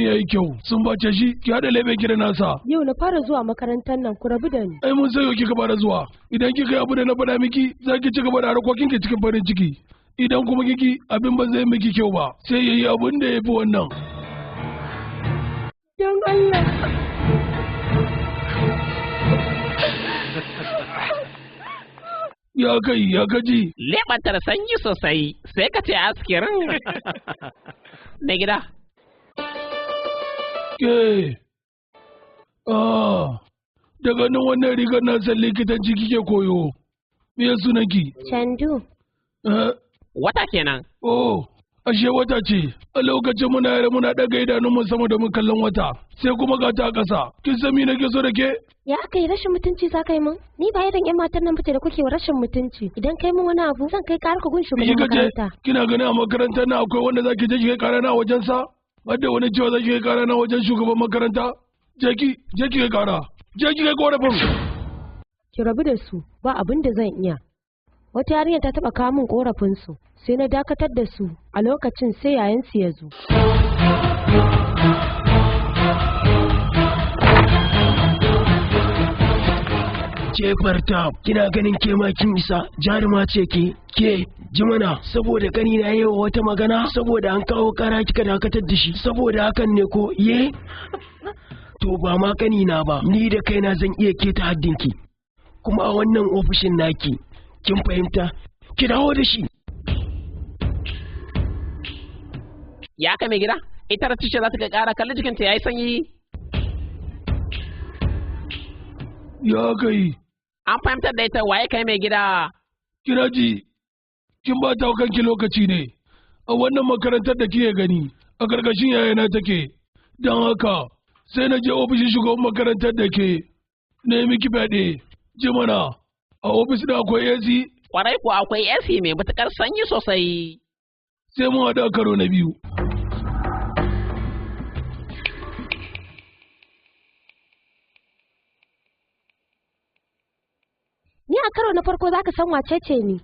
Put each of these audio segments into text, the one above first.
abin yayi kyau. Sun bace shi, ki haɗa lebe ki da nasa. Yau na fara zuwa makarantar nan, ku rabu da ni. Ai mun sayo kika fara zuwa. Idan kika yi abu da na faɗa miki, za ki ci gaba da harkokin ki cikin farin ciki. Idan kuma kiki, abin ba zai miki kyau ba. Sai yayi abin da ya fi wannan. Don Allah. Ya kai, ya gaji. Leɓantar sanyi sosai, sai ka ce askirin. Na gida. Ke. Ah, daga nan wannan rigar na san likitanci kike koyo. Me ya sunanki? Chandu. Wata kenan. Oh, ashe wata ce. A lokacin muna yare muna ɗaga idanunmu sama domin kallon wata. Sai kuma ga ta ƙasa. Kin san me nake so da ke? Ya aka yi rashin mutunci za ka yi min? Ni ba irin 'yan matan nan bace da kuke wa rashin mutunci. Idan kai min wani abu zan kai ƙarar ka gun shugaban makaranta. Kina ganin a makarantar na akwai wanda zaki je ki kai ƙara na wajen sa? Hadda wani cewa zaki kai ƙara na wajen shugaban makaranta? Je ki, je ki kai ƙara. Je ki kai ƙorafin. Ki rabu da su, ba abin da zan iya. Wata yarinya ta taɓa kawo min ƙorafin su, sai na dakatar da su a lokacin sai yayansu ya zo. Jefarta, kina ganin ke ma kin isa, jaruma ce ke, ke jimana, saboda gani na yau wata magana, saboda an kawo kara kika dakatar da shi, saboda hakan ne ko ye? To ba ma kani na ba, ni da kaina zan iya keta haddinki. Kuma a wannan ofishin naki, kin fahimta? Ki dawo da shi. Ya ka mai gida, ita da ce za ta kai kara, kalli jikinta yayi sanyi. Ya kai. An fahimtar da ita waye kai mai gida. Kina ji, kin ba ta kanki lokaci ne. A wannan makarantar da kike gani, a karkashin yayana take. Don haka, sai na je ofishin shugaban makarantar da ke. Na yi miki fyaɗe. Ji mana, a ofis da akwai AC? Kwarai ko akwai AC mai matuƙar sanyi sosai. Sai mun haɗu a karo na biyu. Ni a karo na farko zaka san wace ce ni.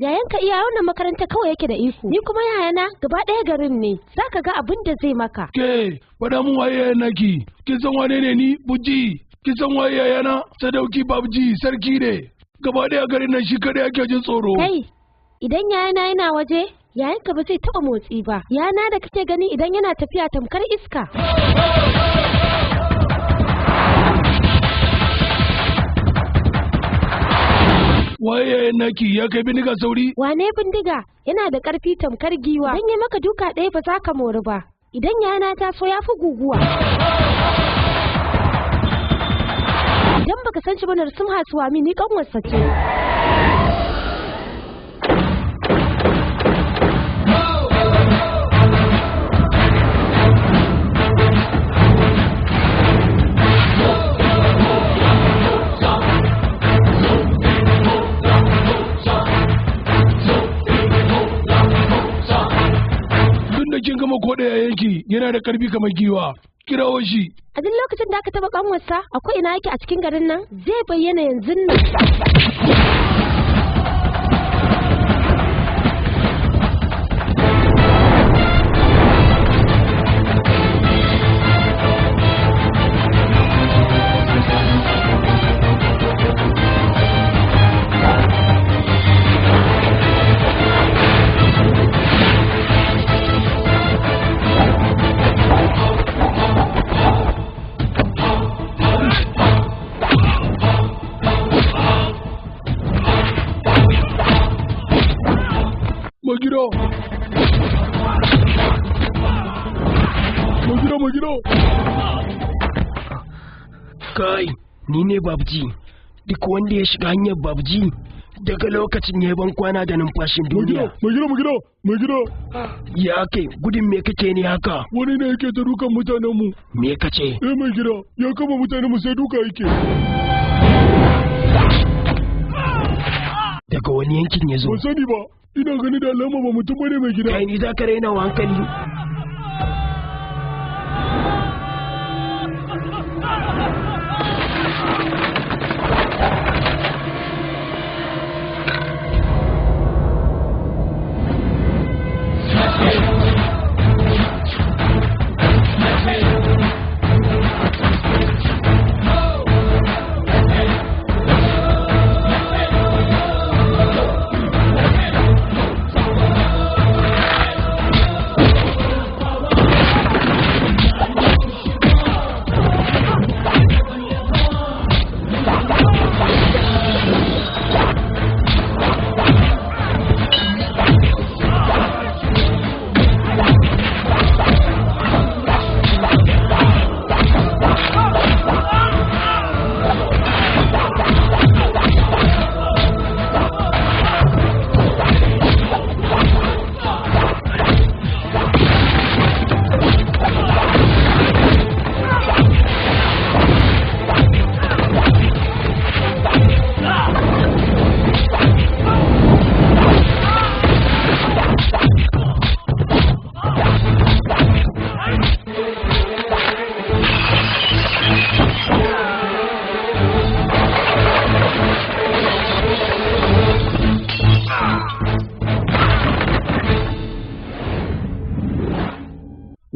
Yayanka iya wannan makaranta kawai yake da iko. Ni kuma yayana gaba ɗaya garin ne. Zaka ga abin da zai maka. Ke, faɗa mun waye yayan naki. Kin san wane ne ni? Buji. Kin san waye yayana? Sadauki Babji sarki ne. Gaba ɗaya garin nan shi kaɗai ake jin tsoro. Kai, idan yayana yana waje, yayanka ba zai taɓa motsi ba. Yana da kake gani idan yana tafiya tamkar iska. Waye yayan naki ya kai bindiga sauri? Wane bindiga? Yana da ƙarfi tamkar giwa. Idan ya maka duka ɗaya ba za ka mori ba. Idan yana ta so ya fi guguwa. Idan baka san shi ba Narsimha Swami ni kanwarsa ce. Kin gama ko da yayanki yana da karfi kamar giwa, kirawo shi. A duk lokacin da aka taba kanwarsa, akwai ina yake a cikin garin nan zai bayyana yanzu nan. Kai, ni ne Babji. Duk wanda ya shiga hanyar Babji daga lokacin ya ban kwana da numfashin duniya. Mai gida, mai gida. Ya kai, gudun me kake ne haka? Wani ne yake ta dukan mutanenmu. Me kace? Eh mai gida, ya kama mutanenmu sai duka yake. Daga wani yankin ya zo? Ban sani ba, ina gani da alama ba mutum bane mai gida. Kai ni za ka raina wa hankali.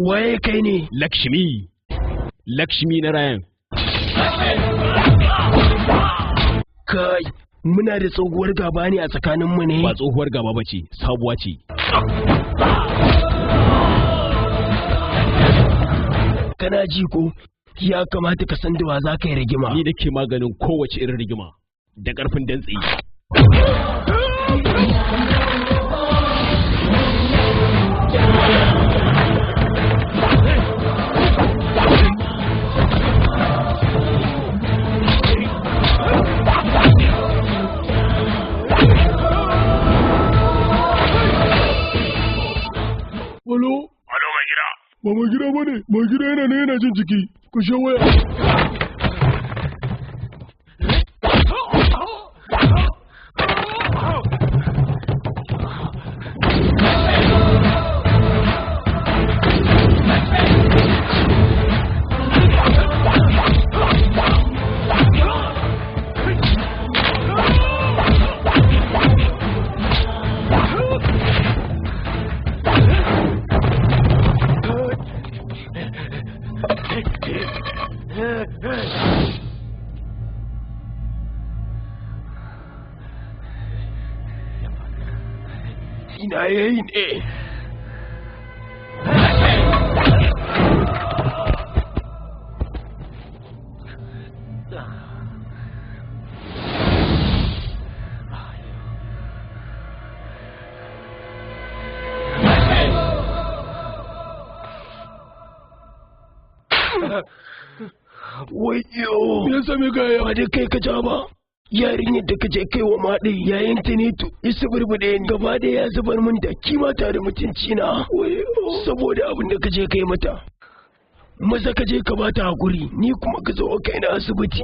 Waye kai ne? Lakshmi. Lakshmi Narayan. Kai, muna da tsohuwar gaba ne a tsakaninmu ne? Ba tsohuwar gaba ba ce, sabuwa ce. Kana ji ko? Ya kamata ka san da wa za ka yi rigima. Ni nake maganin kowace irin rigima da ƙarfin dantse. Halo? Halo mai gida. Ba mai gida ba ne, mai gida yana ne yana jin jiki. Ku sha waya. Ina yayi ne? Wayyo! Me ya same ka yaya? Ba dai kai ka ja ba. Yarinyar da kaje kai wa maɗi yayin ta ne to isa burbuɗe ni gaba da ya zubar min da kima ta da mutunci na. Wayyo! Saboda abin da kaje kai mata. Maza ka je ka bata hakuri ni kuma ka zo kai na asibiti.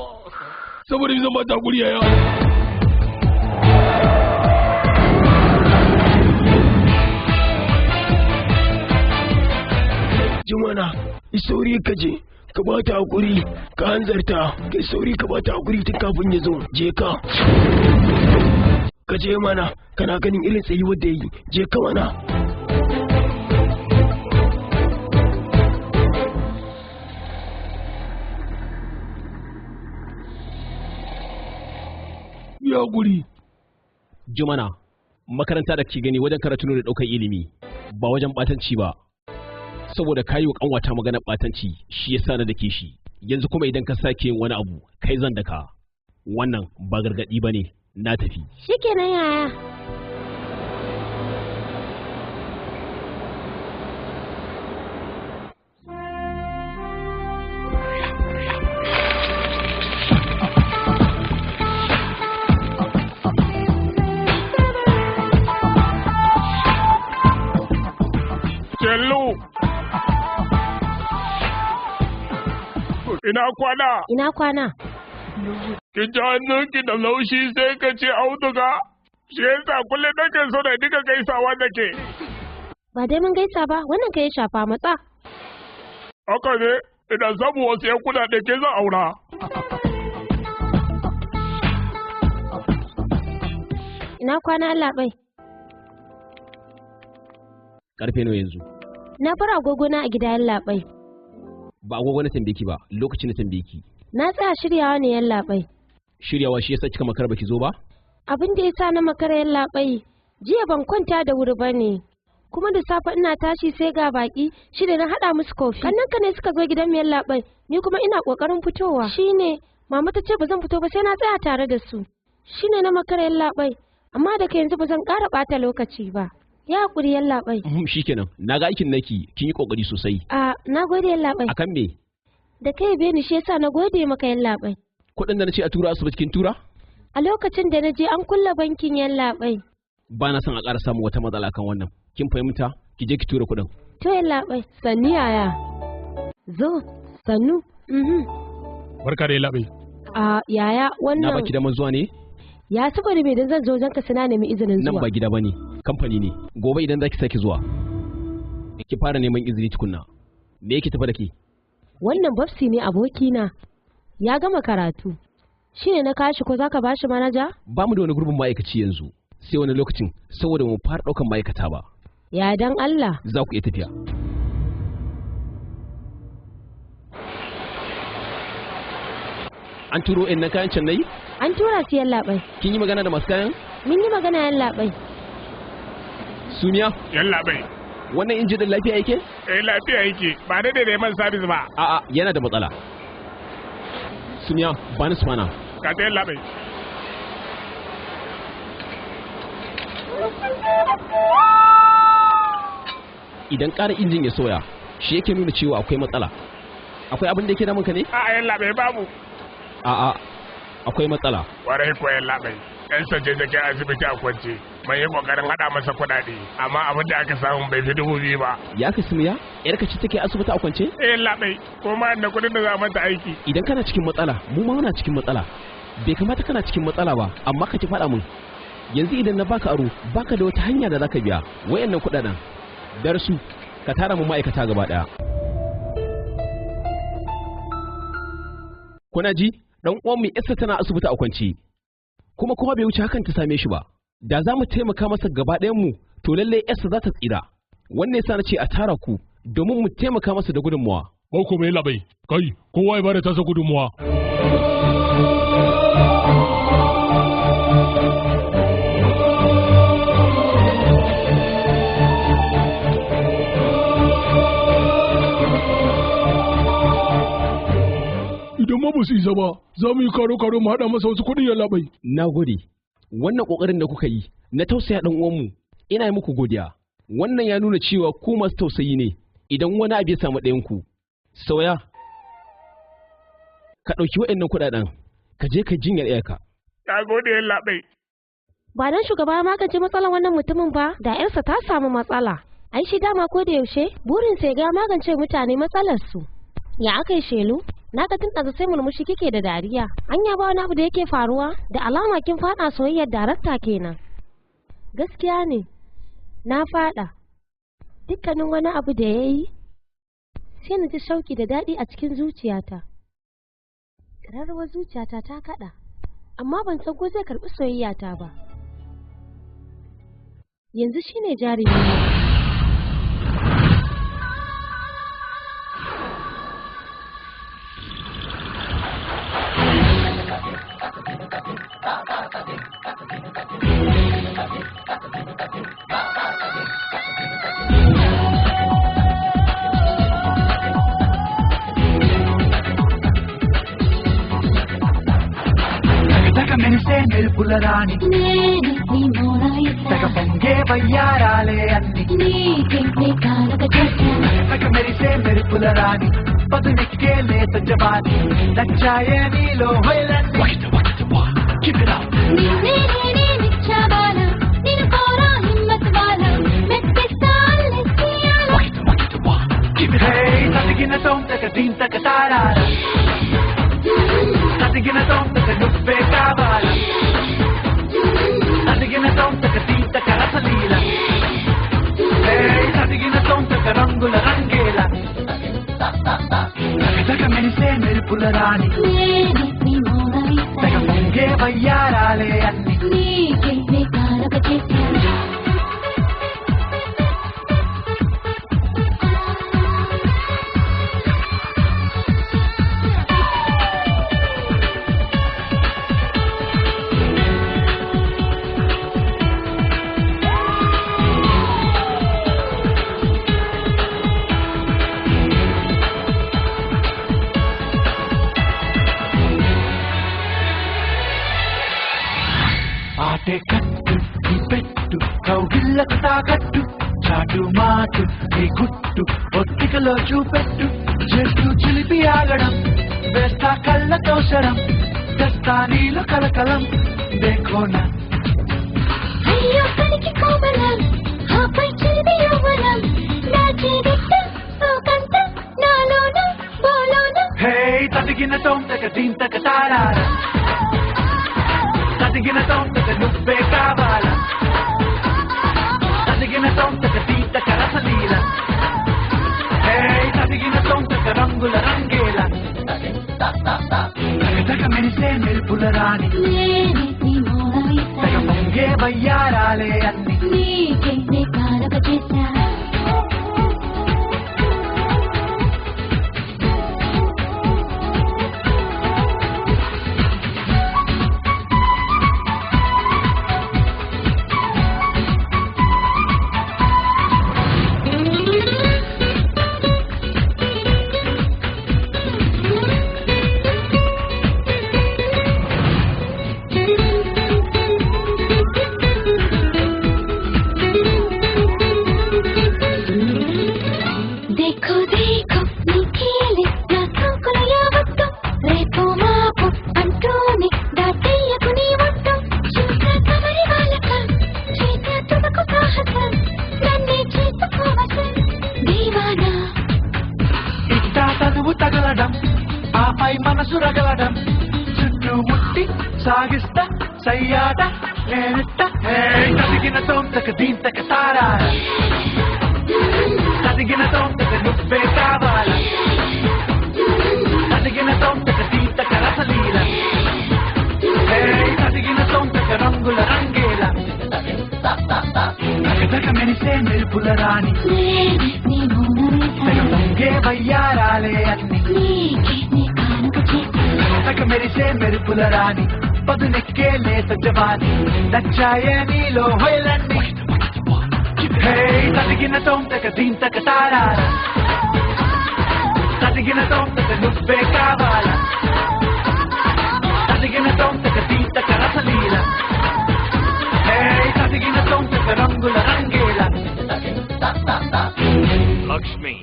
Saboda me zan bata hakuri yaya? Jumana, sauri ka je. Ka ba ta hakuri, ka hanzarta, kai sauri ka ba ta hakuri tun kafin ya zo, je ka. Ka je mana, kana ganin irin tsayuwar da yi, je ka mana. Ya hakuri. Jumana, makaranta da ke gani wajen karatu ne da ɗaukar ilimi, ba wajen ɓatanci ba. Saboda ka yi wa ƙanwata maganar ɓatanci, shi yasa na dake shi. Yanzu kuma idan ka sake yin wani abu, kai zan daka. Wannan ba gargaɗi ba ne, na tafi. Shikenan yaya. Jello. Ina kwana? Ina kwana? Kin ji hannunki da laushi sai ka ce auduga? Shi yasa kullum nake so da dinga gaisawa da ke. Ba dai mun gaisa ba, wannan ka ya shafa matsa. Haka ne, ina samu wasu 'yan kuɗaɗe ke zan aura. Ina kwana Allah bai. Karfe nawa yanzu? Na bar agogona a gida yallaɓai. Ba agogo na tambaye ki ba, lokacin na tambaye ki. Na tsaya shiryawa ne yallaɓai. Shiryawa shi yasa kika makara baki zo ba? Abin da ya sa na makara yallaɓai, jiya ban kwanta da wuri ba ne. Kuma da safe ina tashi sai ga baki shi da na haɗa musu kofi. Kannanka ne suka zo gidan mu yallaɓai, ni kuma ina ƙoƙarin fitowa. Shine mama ta ce ba zan fito ba sai na tsaya tare da su. Shine na makara yallaɓai, amma daga yanzu ba zan ƙara ɓata lokaci ba. Ya haƙuri yallaɓai. Shikenan, na ga aikin naki kin yi ƙoƙari sosai. A na gode yallaɓai. Akan me? Da kai beni shi yasa na gode maka yallaɓai. Kuɗin da na ce a tura asibiti kin tura? A lokacin da na je an kulle bankin yallaɓai. Ba na son a ƙara samun wata matsala kan wannan. Kin fahimta? Ki je ki tura kuɗin. To yallaɓai. Sannu yaya. Zo, sannu. Barka da yallaɓai. A yaya wannan. Na baki daman zuwa ne? Ya saboda me dan zan zo wajen ka sana nemi izinin zuwa. Nan ba gida bane, kamfani ne. Gobe idan zaki sake zuwa, ki fara neman izini tukunna. Me yake tafa da ke? Wannan Babsi ne abokina. Ya gama karatu. Shine na kashi ko zaka bashi manaja? Ba mu da wani gurbin ma'aikaci yanzu. Sai wani lokacin saboda mu fara daukan ma'aikata ba. Ya dan Allah. Za ku iya tafiya. An turo in na kayan can nayi? An tura su, yallaɓai. Kin yi magana da masu kayan? Mun yi magana, yallaɓai. Sumiya? Yallaɓai. Wannan injin din lafiya yake? Eh, lafiya yake. Ba da da man sabis ba. A'a, yana da matsala. Sumiya, ba ni sufana. Ka ta, yallaɓai. Idan ƙara injin ya soya, shi yake nuna cewa akwai matsala. Akwai abin da yake damunka ne? A'a, yallaɓai, babu. A'a, akwai matsala. Kwarai ko, yallaɓai. Yan sace take asibiti a kwance. Mai yi kokarin haɗa masa kuɗaɗe, amma abin da aka samu bai fi 2000 ba. Ya ka, Sumiya? Yarka ce take asibiti a kwance? Eh, yallaɓai, ko ma da kuɗin da za a mata aiki. Idan kana cikin matsala, mu ma muna cikin matsala. Bai kamata kana cikin matsala ba, amma ka ki faɗa min. Yanzu idan na baka aro, baka da wata hanya da zaka biya wayannan kuɗaɗen. Darsu, ka tara mu ma'aikata gaba ɗaya. Kuna ji, dan uwan mu Esther tana asibiti a kwance. Kuma kuma bai wuce hakan ta same shi ba. Da za mu taimaka masa gaba ɗayan mu, to lallai Esther za ta tsira. Wannan yasa na ce a tara ku domin mu taimaka masa da gudunmuwa. Ba ko mai labai, kai, kowa ya bada tasa gudunmuwa. Idan ma ba su isa ba, za mu yi karo-karo mu haɗa masa wasu kuɗin, yallaɓai. Na gode. Wannan ƙoƙarin da kuka yi na tausaya ɗan uwanmu, ina yi muku godiya. Wannan ya nuna cewa ku masu tausayi ne idan wani abu ya samu ɗayan ku. Sauya, ka ɗauki waɗannan kuɗaɗen, ka je ka jinyar iyaka. Na gode, yallaɓai. Ba dan shugaba ya magance matsalar wannan mutumin ba, da yarsa ta samu matsala. Ai shi dama ko da yaushe burinsa ya ga magance mutane matsalar su. Ya aka yi, Shelu? Na ga tun ɗazu sai murmushi kike da dariya. Anya ba wani abu da yake faruwa? Da alama kin faɗa soyayyar darakta kenan. Gaskiya ne, na faɗa. Dukkanin wani abu da ya yi, sai na ji shauki da daɗi a cikin zuciyata. Ƙararrawar zuciyata ta kaɗa, amma ban san ko zai karɓi soyayyata ba. Yanzu shine jarumi na. తెగ మెరిసే మెరుపుల రాణి, తెగ పొంగే వయ్యారాలే అన్ని. తెగ మెరిసే మెరుపుల రాణి, పదునెక్కే లేత జవాని, నచ్చాయే నీలో హొయలన్నీ. నిన్నే నేనే మెచ్చావాలా, నిన్ను కోరా హిమ్మత్ వాలా, మెప్పిస్తా అల్లెసియాలా. హే, తదిగిన తొంతక దీంతక తారాల, తదిగిన తొంతక నువ్వే కావాల, తదిగిన తొంతక దీంతక రసలీల, హే, తదిగిన తొంతక రంగుల రంగేల. తెగ మెరిసే మెరుపుల రాణి, నేనే నీ మోనాలిసా. తెగ పొంగే వయ్యారాలే అన్ని. నీకే నే కానుక చేశా. ఆటే కట్టు నీ పెట్టు, కౌగిళ్ళకు తాకట్టు, చాటు మాటు నీ గుట్టు, ఒత్తికలో చూపెట్టు. చేస్తూ చిలిపి ఆగడం, వేస్తా కళ్ళతో శరం, తెస్తా నీలో కలకలం, దేఖోనా. అయ్యో కలికి కోమలం, ఆపై చిలిపి యవ్వనం, దాచేదిట్ట సోకంత నాలోన బోలోన. హే, తదిగిన తొంతక దీంతక తారాల, తదిగిన తొంతక నువ్వే కావాల, తదిగిన తొంతక దీంతక రసలీల, హే, తదిగిన తొంతక రంగుల రంగేల. తెగ మెరిసే మెరుపుల రాణి, నేనే నీ మోనాలిసా. తెగ పొంగే వయ్యారాలే అన్ని. నీకే నే కానుక చేశా. My మనసు రగలడం చుట్టూ ముట్టి సాగిస్తా సయ్యాట నేనిట్ట తదిగిన తోంతక దీంతక తారా తదిగిన తోంతక నువ్వే కావాల తదిగిన తోంతక దీంతక రసలీల తదిగిన తోంతక రంగుల రంగేల తగ మెరిసే మెరుపుల రాణి తెగ వయ్యారాలే అన్ని తగ మెరిసే మెరుపుల రాణి పదునెక్కే లేత జవాని నచ్చాయే నీలో హొయలన్నీ తదిగిన తోంతక దీంతక తారా తదిగిన తోంతక నువ్వే కావాల తదిగిన తోంతక దీంతక రసలీల తదిగిన తోంతక రంగుల రంగేల. Lakshmi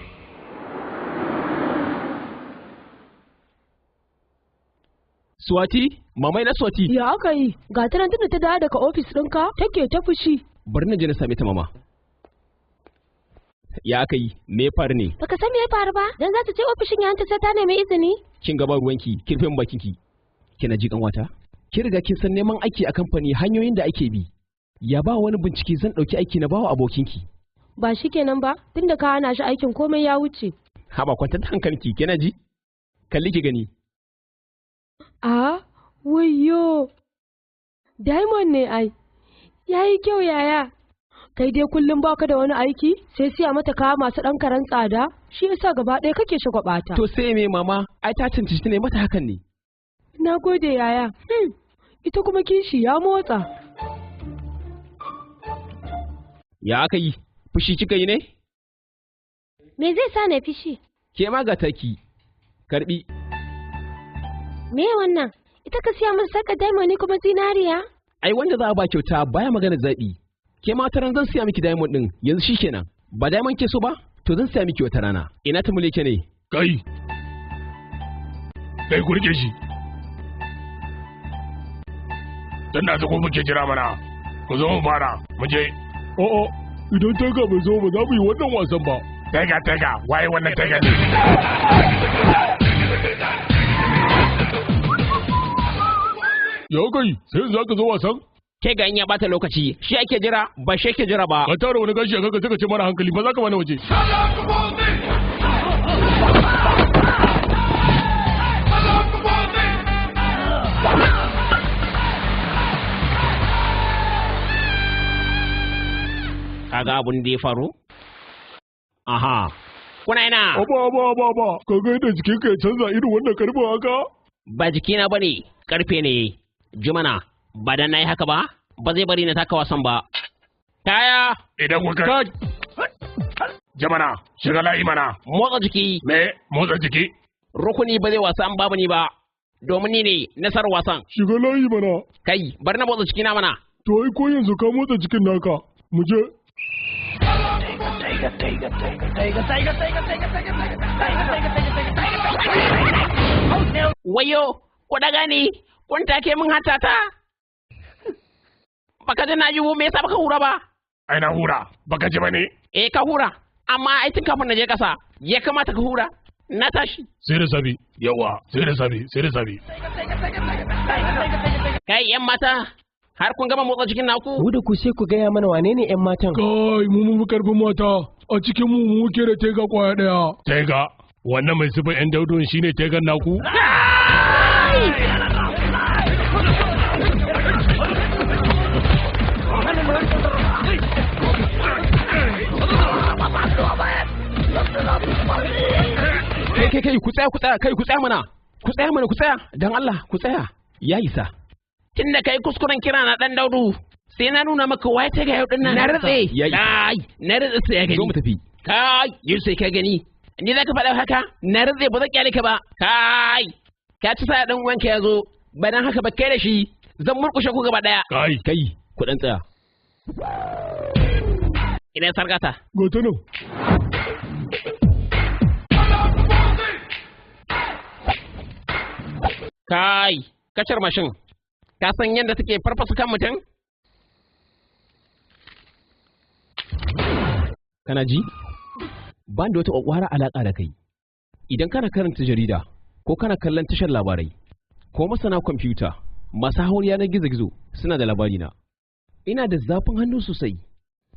Swati, mamai na Swati. Ya aka yi, ga ta nan tunda ta dawo daga ofis ɗinka take ta fushi. Bari na je na same ta mama. Ya aka yi, me ya faru ne? Baka san me ya faru ba? Dan za ta je ofishin yayanta sai ta nemi izini. Kin gaba ruwanki, kin rufe min bakinki. Kina ji kanwata? Kin riga kin san neman aiki a kamfani hanyoyin da ake bi. Ya ba wani bincike zan ɗauki aiki na bawa abokinki. Ba shi kenan ba, tunda ka hana shi aikin komai ya wuce. Haba kwantar da hankalinki, kina ji? Kalli ki gani. A, wayyo. Diamond ne ai. Yayi kyau yaya. Kai dai kullum baka da wani aiki sai siya mata kaya masu ɗan karen tsada, shi yasa gaba ɗaya kake shagwabata. To sai me mama, ai ta cancanci ne mata hakan ne. Na gode yaya. Ita kuma kishi ya motsa. Ya aka yi, fushi kika yi ne? Me zai sa na fishi? Ke ma ga taki, karbi. Me wannan? Ita ka siya min saka diamond ne kuma zinariya? Ai wanda za a ba kyauta baya magana zaɓi. Ke ma wata ran zan siya miki diamond ɗin yanzu shikenan. Ba diamond ke so ba? To zan siya miki wata rana. Ina ta mulke ne? Kai. Kai ku rike shi. Dan da ko muke jira mana. Ku zo mu fara, mu je. A'a, idan tega bai zo ba za mu yi wannan wasan ba. Tega tega, waye wannan tega ne? Ya kai, sai za ka zo wasan? Ke ga in ya bata lokaci, shi ake jira ba shi ake jira ba. Ka tara wani gashi a kanka sai ka ce mara hankali ba za ka bani waje. Kaga abun da ya faru? Aha. Kuna ina? Aba aba aba aba, ka ga yadda jikinka ya canza irin wannan karfin haka? Ba jikina bane, karfe ne. Jumana, ba dan nayi haka ba, ba zai bari na taka wasan ba. Kaya! Idan kuka Jamana, shiga layi mana. Motsa jiki. Me? Motsa jiki? Rukuni ba zai wasa an babu ni ba. Domin ni ne nasarar wasan. Shiga layi mana. Kai, bari na motsa jikina mana. To ai ko yanzu ka motsa jikin naka. Mu je. Wayo, ku daga ni, kun take min hatata. Baka ji na yi me yasa baka hura ba? Ai na hura, baka ji bane? Eh ka hura, amma ai tun kafin na je kasa, ya kamata ka hura. Na tashi. Sai da sabi, yawa, sai da sabi, sai da sabi. Kai yan mata, har kun gama motsa jikin naku? Ku da ku sai ku gaya mana wane ne yan matan? Kai, mu mun fi karfin mata. A cikin mu mu muke da tega kwaya daya. Tega, wannan mai sifin yan daudun shine tegan naku? Kai kai kai ku tsaya ku tsaya kai ku tsaya mana. Ku tsaya mana ku tsaya dan Allah ku tsaya. Ya isa. Tun da kai kuskuren kira na dan Daudu, sai na nuna maka waye ta ga yau din nan. Na rantse. Ya isa. Kai, na rantse sai ya gani. Zo mu tafi. Kai, yau sai ka gani. Ni za ka faɗa haka? Na rantse ba zan kyale ka ba. Kai, ka ci sa dan uwanka ya zo. Ba dan haka ba kai da shi. Zan murƙushe ku gaba ɗaya. Kai, Kai, ku dan tsaya. Ina sargata. Ga ta nan. Kai, kacar mashin. Ka san yadda take farfasa kan mutum? Kana ji? Ban da wata kwakwara alaka da kai. Idan kana karanta jarida ko Ko kana kallon tashar labarai, ko masana kwamfuta, masu hawan yanar gizo-gizo suna da labari na. Ina da zafin hannu sosai.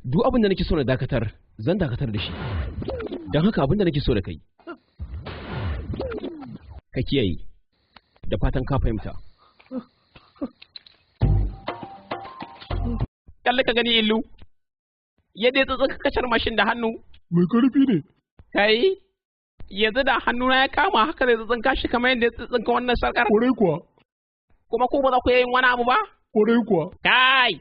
Duk abin da nake so na dakatar, zan dakatar da shi. Don haka abin da nake so da kai, ka kiyaye, da fatan ka fahimta. Kalle ka gani Illu. Yadda ya tsattsaka kashar mashin da hannu. Mai karfi ne. Kai, yanzu da hannuna ya kama haka zai tsatsinka shi kamar yadda ya tsatsinka wannan sarkar. Kwarai kuwa. Kuma ko ba za ku iya yin wani abu ba? Kwarai kuwa. Kai,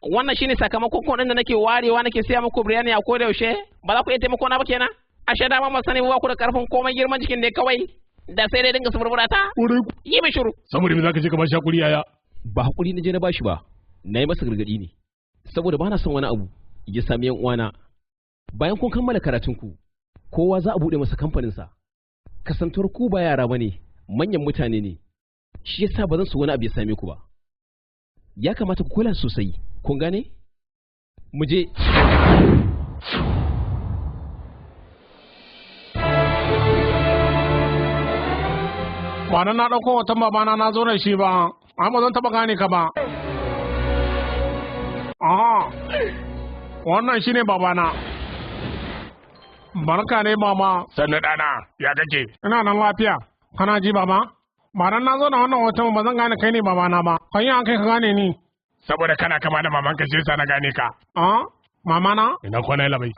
wannan shine sakamakon kuɗin da nake warewa nake siya muku biryani a koda yaushe. Ba za ku iya taimako na ba kenan? Ashe dama ban sani ba ku da karfin komai girman jikin ne kawai. Da sai dai dinga suburbura ta. Kwarai kuwa. Yi min shiru. Saboda me zaka je ka bashi hakuri yaya? Ba hakuri na je na bashi ba, na yi masa gargaɗi ne. Saboda bana son wani abu ya sami yan uwana. Bayan kun kammala karatunku, kowa za a buɗe masa kamfaninsa. Kasantuwar ku ba yara bane, manyan mutane ne. Shi yasa ba zan so wani abu ya same ku ba. Ya kamata ku kula sosai, kun gane? Mu je. Ba nan na ɗauko hoton babana na zo da shi ba, amma ba zan taɓa gane ka ba. Aha, wannan shine babana. Barka ne mama. Sannu ɗana, ya kake? Ina nan lafiya. Kana ji baba? Ba nan na zo da wannan hoton ba zan gane kai ne babana ba. Kan yi an kai ka gane ni. Saboda kana kama da mamanka shi yasa na gane ka. Ah, mamana? Ina kwana ya labai.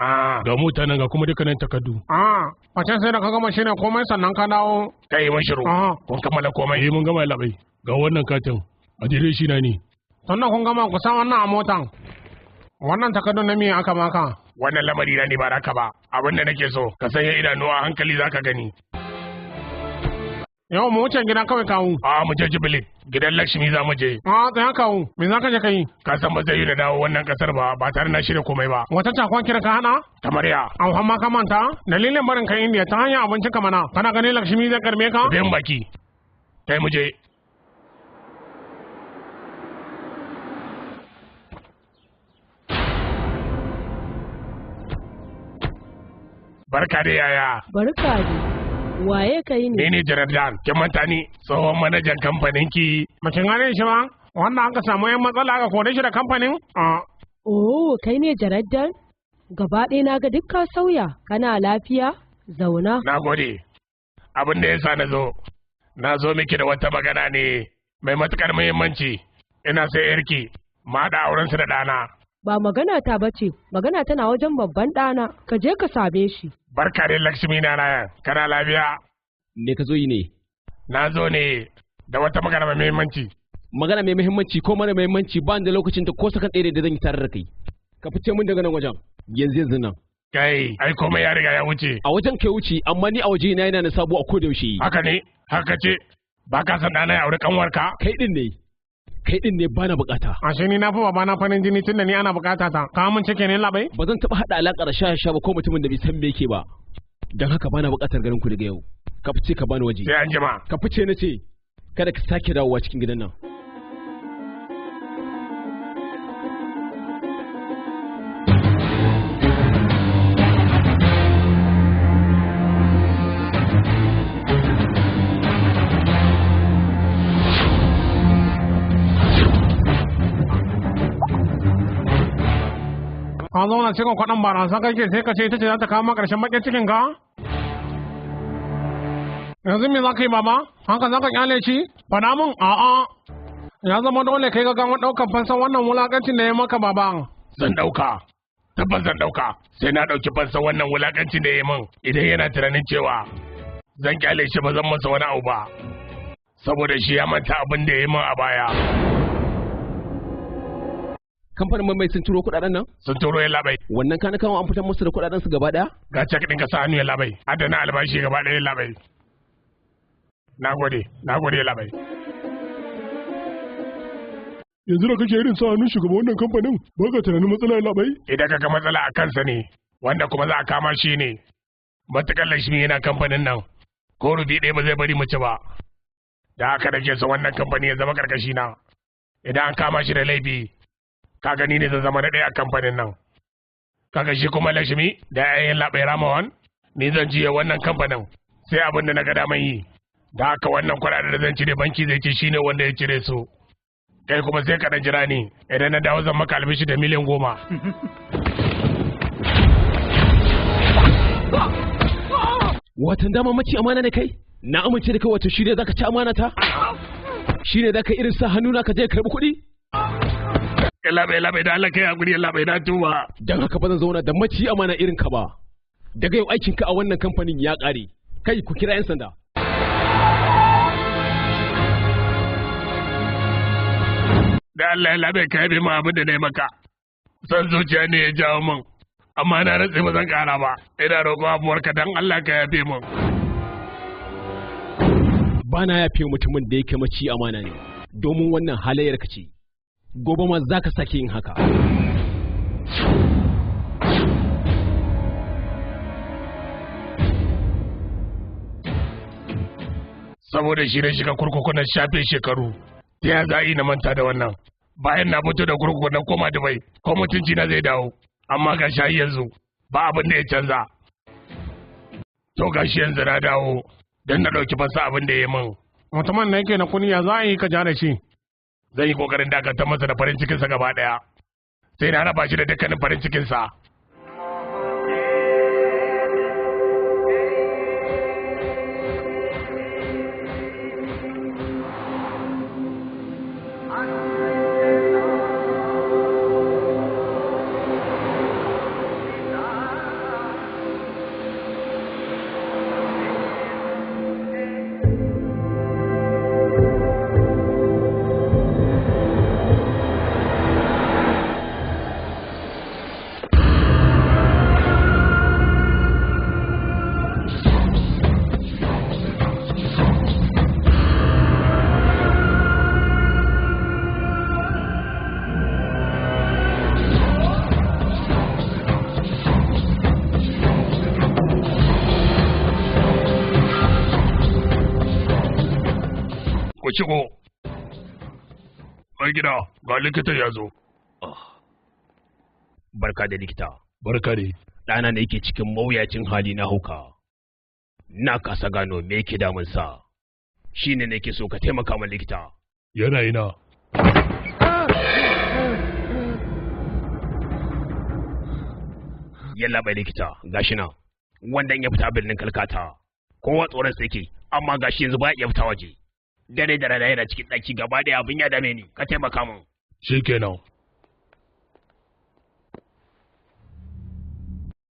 Ga mutanen ga kuma dukkanin takardu. Ah, wacan sai da ka gama shine komai sannan ka dawo. Kai mun shiru. Kun kammala komai. Eh mun gama ya labai. Ga wannan katin. A dire shi na ne. Sannan kun gama ku sa wannan a motan. Wannan takardun na miye aka baka. Wannan lamari na ne ba naka ba. Abin da nake so, ka sanya idanu a hankali zaka gani. Yau mu wuce gidan kawai kawu. A mu je Jubilee, gidan Lakshmi za mu je. A tsaya kawu, me za ka je ka yi? Ka san ba zai yi da dawo wannan kasar ba, ba tare na shirya komai ba. Wata cakon kira ka hana? Kamar ya. An hamma ka manta? Dalilin barin kai Indiya ta hanyar abincin ka mana. Kana ganin Lakshmi zai karbe ka? Biyan baki. Kai mu je. Barka da yaya. Barka dai. Waye kai ne? Ni ne Jaraddan, kin manta ni tsohon manajan kamfanin ki. Mace gane shi ba? Wannan aka samu yan matsala aka kore shi da kamfanin? Oh, kai ne Jaraddan? Gaba ɗaya na ga duk ka sauya, kana lafiya? Zauna. Na gode. Abin da ya sa na zo, na zo miki da wata magana ne mai matukar muhimmanci. Ina sai yarki, ma haɗa aurensu da ɗana. Ba magana ta bace, magana tana wajen babban ɗana, ka je ka same shi. Barka dai Lakshmi Narayan, kana lafiya? Me ka zo yi ne? Na zo ne da wata magana mai muhimmanci. Magana mai muhimmanci ko mara muhimmanci ba ni da lokacin ta ko sakan ɗaya da zan yi tare da kai. Ka fice min daga nan wajen. Yanzu yanzu nan. Kai, ai komai ya riga ya wuce. A wajen kai wuce, amma ni a waje na yana na sabo a koda yaushe. Haka ne, haka ce. Ba ka san ɗana ya auri kanwarka? Kai din ne. Kai din ne bana bukata. Ashe ni na fi babana farin jini tunda ni ana bukata ta. Ka mun cike ne labai? Ba zan taɓa haɗa alaƙar sha sha ba ko mutumin da bai san me yake ba. Don haka bana bukatar ganin ku daga yau. Ka fice ka bani waje. Sai an jima. Ka fice na ce. Kada ka sake dawowa cikin gidan nan. Ka zauna cikin kwaɗon barasa kake sai ka ce ita ce za ta kawo ma ƙarshen baƙin cikin ka? Yanzu me za ka yi baba? Haka za ka ƙyale shi? Faɗa min a'a. Ya zama dole kai gaggawa ɗaukar fansan wannan wulaƙancin da ya maka baba. Zan ɗauka. Tabbas zan ɗauka. Sai na ɗauki fansan wannan wulaƙancin da ya min idan yana tunanin cewa zan ƙyale shi ba zan masa wani abu ba. Saboda shi ya manta abin da ya yi min a baya. Kamfanin mai sun turo kuɗaɗen nan? Sun turo ya labai. Wannan kana kawo an fitar musu da kuɗaɗen su gaba ɗaya? Ga cek ɗin ka sa hannu ya labai. Adana albashi gaba ɗaya ya labai. Na gode, na gode ya labai. Yanzu da kake irin sa hannun shugaban wannan kamfanin ba ka tunanin matsala ya labai? Idan ka ga matsala a kansa ne, wanda kuma za a kama shi ne. Matuƙar Lakshmi yana kamfanin nan, ko rubi ɗaya ba zai bari mu ci ba. Da haka nake son wannan kamfani ya zama karkashi na. Idan an kama shi da laifi, ka gani ne zan zama na ɗaya a kamfanin nan. Kaga shi kuma Lakshmi da yayin labai Ramawan, ni zan jiya wannan kamfanin sai abin da na ga daman yi. Da haka wannan kuɗaɗen da zan cire banki zai ce shine wanda ya cire su. Kai kuma sai ka dan jira ni, idan na dawo zan maka albishi da miliyan 10. Watan dama mace amana ne kai? Na amince da kai, wato shi ne zaka ci amana ta? Shi ne zaka irin sa hannu na ka je karɓi kuɗi? Yalla bai, da Allah kai hakuri, yalla bai, na tuba. Dan haka ba zan zauna da maci amana irin ka ba. Daga yau aikin ka a wannan kamfanin ya ƙare. Kai, ku kira 'yan sanda. Da Allah yalla bai, kai bai ma abin da na yi maka. Son zuciya ne ya jawo min. Amma na rantse ba zan ƙara ba. Ina roƙon abuwarka, dan Allah ka yafe min. Ba na yafe mutumin da yake maci amana ne, domin wannan halayyar ka ce. Gobe ma za ka sake yin haka. Saboda shi na shiga kurkuku na shafe shekaru. Ta ya za a yi na manta da wannan? Bayan na fito da kurkuku na koma Dubai, ko mutunci na zai dawo. Amma ga shi yanzu ba abin da ya canza. To ga shi yanzu na dawo don na ɗauki fasa abin da ya yi min. Mutumin da yake na kuni, ya za a yi ka ja da shi? Zan yi kokarin dakatar masa da farin cikinsa gaba ɗaya. Sai na raba shi da dukkanin farin cikinsa. Ku shigo. Mai gida, ga likita ya zo. Barka da likita. Barka ne. Ɗana ne yake cikin mawuyacin hali na hauka. Na kasa gano me yake damunsa. Shi ne nake so ka taimaka min, likita. Yana ina? Yalla bai, likita, gashi nan. Wanda in ya fita birnin Kalkata, kowa tsoron sa yake, amma gashi yanzu ba ya fita waje. Dare da rana yana cikin ɗaki gaba ɗaya, abin ya dame ni, ka taimaka min. Shikenan.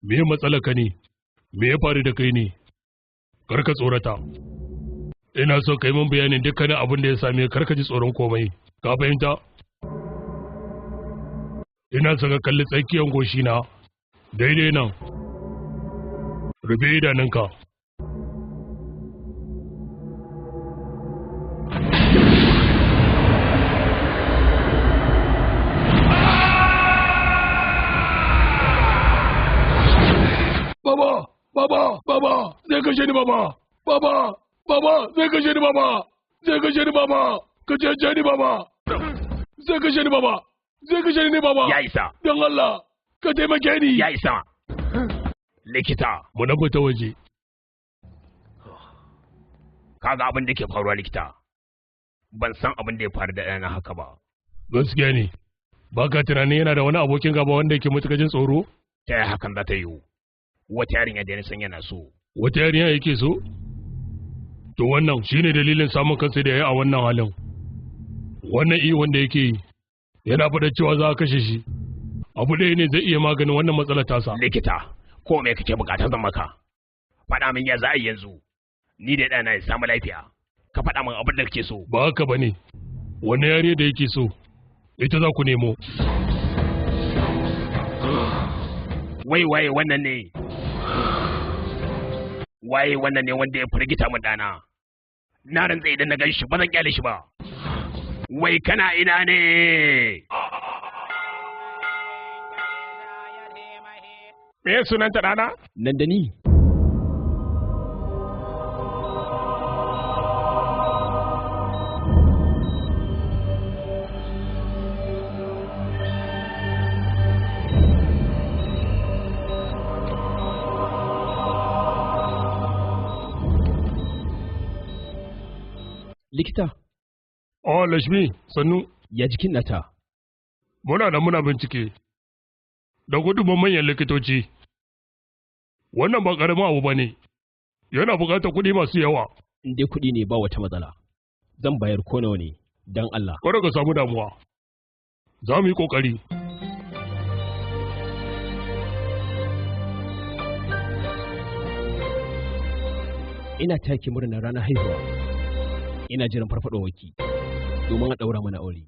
Me matsala ka ne? Me ya faru da kai ne? Kar ka tsorata. Ina so ka yi min bayanin dukkanin abin da ya same ka, kar ka ji tsoron komai. Ka fahimta? Ina so ka kalli tsakiyar goshina. Daidai nan. Rufe idanunka. Baba, baba, baba, zai kashe ni baba. Baba, baba, zai kashe ni baba. Zai kashe ni baba. Ka cece ni baba. Zai kashe ni baba. Zai kashe ni baba. Ya isa. Don Allah, ka taimake ni. Ya isa. Likita. Mu na fita waje. Kaga abin da ke faruwa, likita. Ban san abin da ya faru da ɗana haka ba. Gaskiya ne. Ba ka tunanin yana da wani abokin gaba wanda yake matuƙar jin tsoro? Ta yaya hakan za ta yiwu? Wata yarinya da na san yana so. Wata yarinya yake so? To wannan shine dalilin samun kansa da ya yi a wannan halin. Wannan iyo wanda yake yi yana faɗa cewa za a kashe shi. Abu ɗaya ne zai iya maganin wannan matsalar tasa. Likita, ko me kake bukata zan maka? Faɗa min ya za a yi yanzu. Ni da ɗana ya samu lafiya. Ka faɗa min abin da kake so. Ba haka ba ne. Wannan yarinya da yake so, ita za ku nemo. Wai waye wannan ne? Waye wannan ne wanda ya firgita min ɗana? Na rantsa idan na gan shi ba zan kyale shi ba. Wai kana ina ne? Me sunanta ɗana? Nan da ni. Likita. Oh, Lashmi, sannu. Ya jikin nata? Muna da muna bincike. Da gudunman manyan likitoci. Wannan ba ƙaramin abu ba ne. Yana buƙatar kuɗi masu yawa. In dai kuɗi ne ba wata matsala. Zan bayar ko nawa ne, don Allah. Kada ka samu damuwa. Za mu yi ƙoƙari. Ina taki murnar ranar haihuwa. Ina jiran farfadowarki domin a ɗaura mana aure.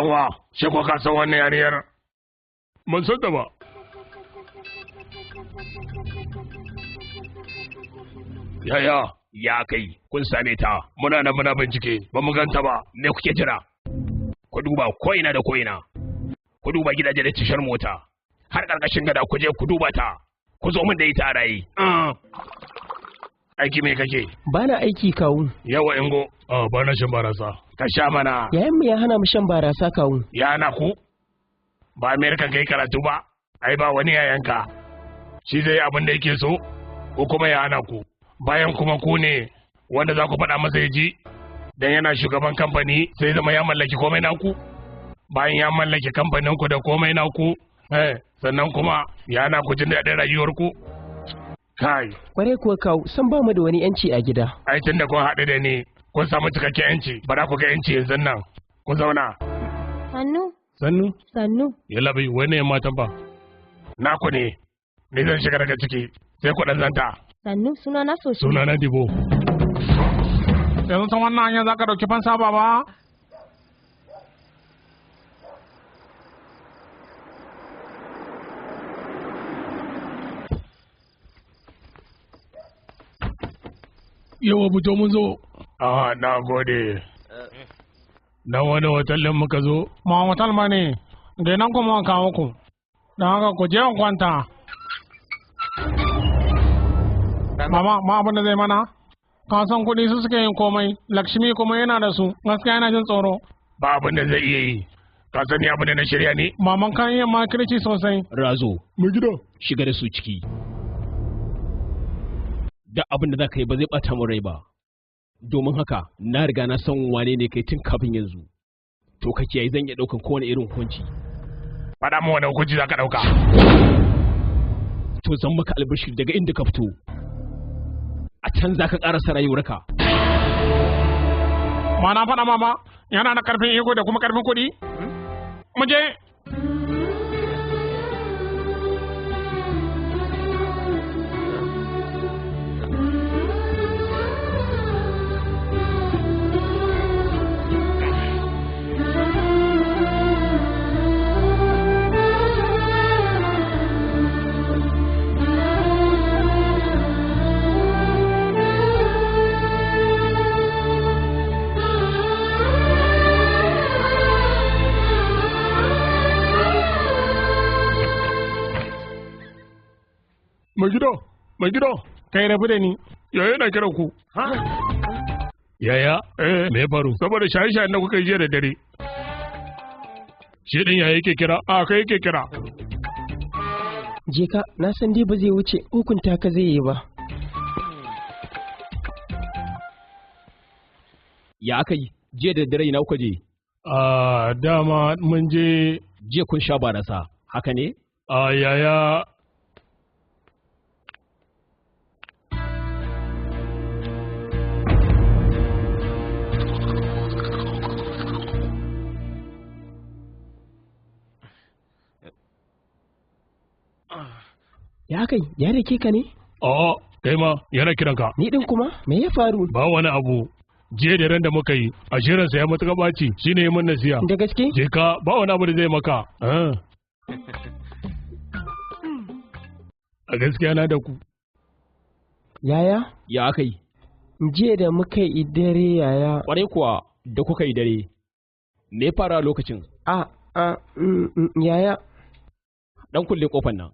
Danwa, shi ko ka san wannan yariyar? Ban san ta ba. Yaya, ya kai, kun same ta. Muna nan muna bincike, ba mu ganta ba. Me kuke jira? Ku duba ko'ina da ko'ina. Ku duba gidaje da tashar mota. Har ƙarƙashin gada ku je ku duba ta. Ku zo min da ita a raye. Aiki me kake? Bana aiki kawu. Yawa Ingo. Ah, bana shan barasa. Ka sha mana. Yayan mu ya hana mu shan barasa kawu. Ya hana ku? Ba Amerika kai karatu ba. Ai ba wani yayanka. Shi zai yi abin da yake so ko kuma ya hana ku. Bayan kuma ku ne wanda za ku faɗa masa ya ji. Dan yana shugaban kamfani sai zama ya mallaki komai naku. Bayan ya mallaki kamfanin ku da komai naku, sannan kuma ya hana ku jin daɗin rayuwarku. Kai. Kwarai kuwa kawu, san ba mu da wani yanci a gida. Ai tun da kun haɗu da ni, kun samu cikakken yanci, ba za ku ga yanci yanzu nan. Ku zauna. Sannu. Sannu. Sannu. Yalla bai, wani yan matan fa. Naku ne, ni zan shiga daga ciki, sai ku ɗan zanta. Sannu, suna na Soshi. Suna na Dibo. Yanzu ta wannan hanya za ka ɗauki fansa baba? Yawa fito mun zo. Ah, na gode. Na wani hotel ɗin muka zo? Ma hotel ba ne, da nan kuma kawo ku. Don haka ku je ku kwanta. Mama, ma abin da zai mana? Ka san kuɗi su suke yin komai, Lakshmi kuma yana da su, gaskiya yana jin tsoro. Ba abin da zai iya yi. Ka sani abin da na shirya ne? Maman kan iya makirci sosai. Razo. Mai gida. Shiga da su ciki. Duk abin da za ka yi ba zai ɓata min rai ba. Domin haka, na riga na san wane ne kai tun kafin yanzu. To ka kiyaye zan iya ɗaukan kowane irin hukunci. Faɗa min wani hukunci za ka ɗauka. To zan maka albishir daga inda ka fito. A can za ka ƙarasa rayuwarka. Ma na faɗa mama, yana da ƙarfin iko da kuma ƙarfin kuɗi. Mu je. Mai gida, mai gida. Kai rabu da ni. Yaya na kiran ku. Yaya, me ya faru? Saboda shaye-shayen da kuka yi jiya da dare. Shi din yaya yake kira? A kai yake kira. Je ka, na san dai ba zai wuce hukunta ka zai yi ba. Ya aka yi? Jiya da dare ina kuka je? A dama mun je. Jiya kun sha barasa, haka ne? A yaya Ya kai, ya rake ka ne? A'a, kai ma yana kiran ka. Ni din kuma, me ya faru? Ba wani abu. Jiya da ran da muka yi, a shirinsa ya matuƙa ɓaci, shi ne mun nasiya. Da gaske? Je ka, ba wani abu da zai maka. A gaskiya na da ku. Yaya? Ya aka yi? Jiya da muka yi dare yaya. Kwarai kuwa da kuka yi dare. Me ya fara lokacin? A, a, yaya. Dan kulle kofar nan.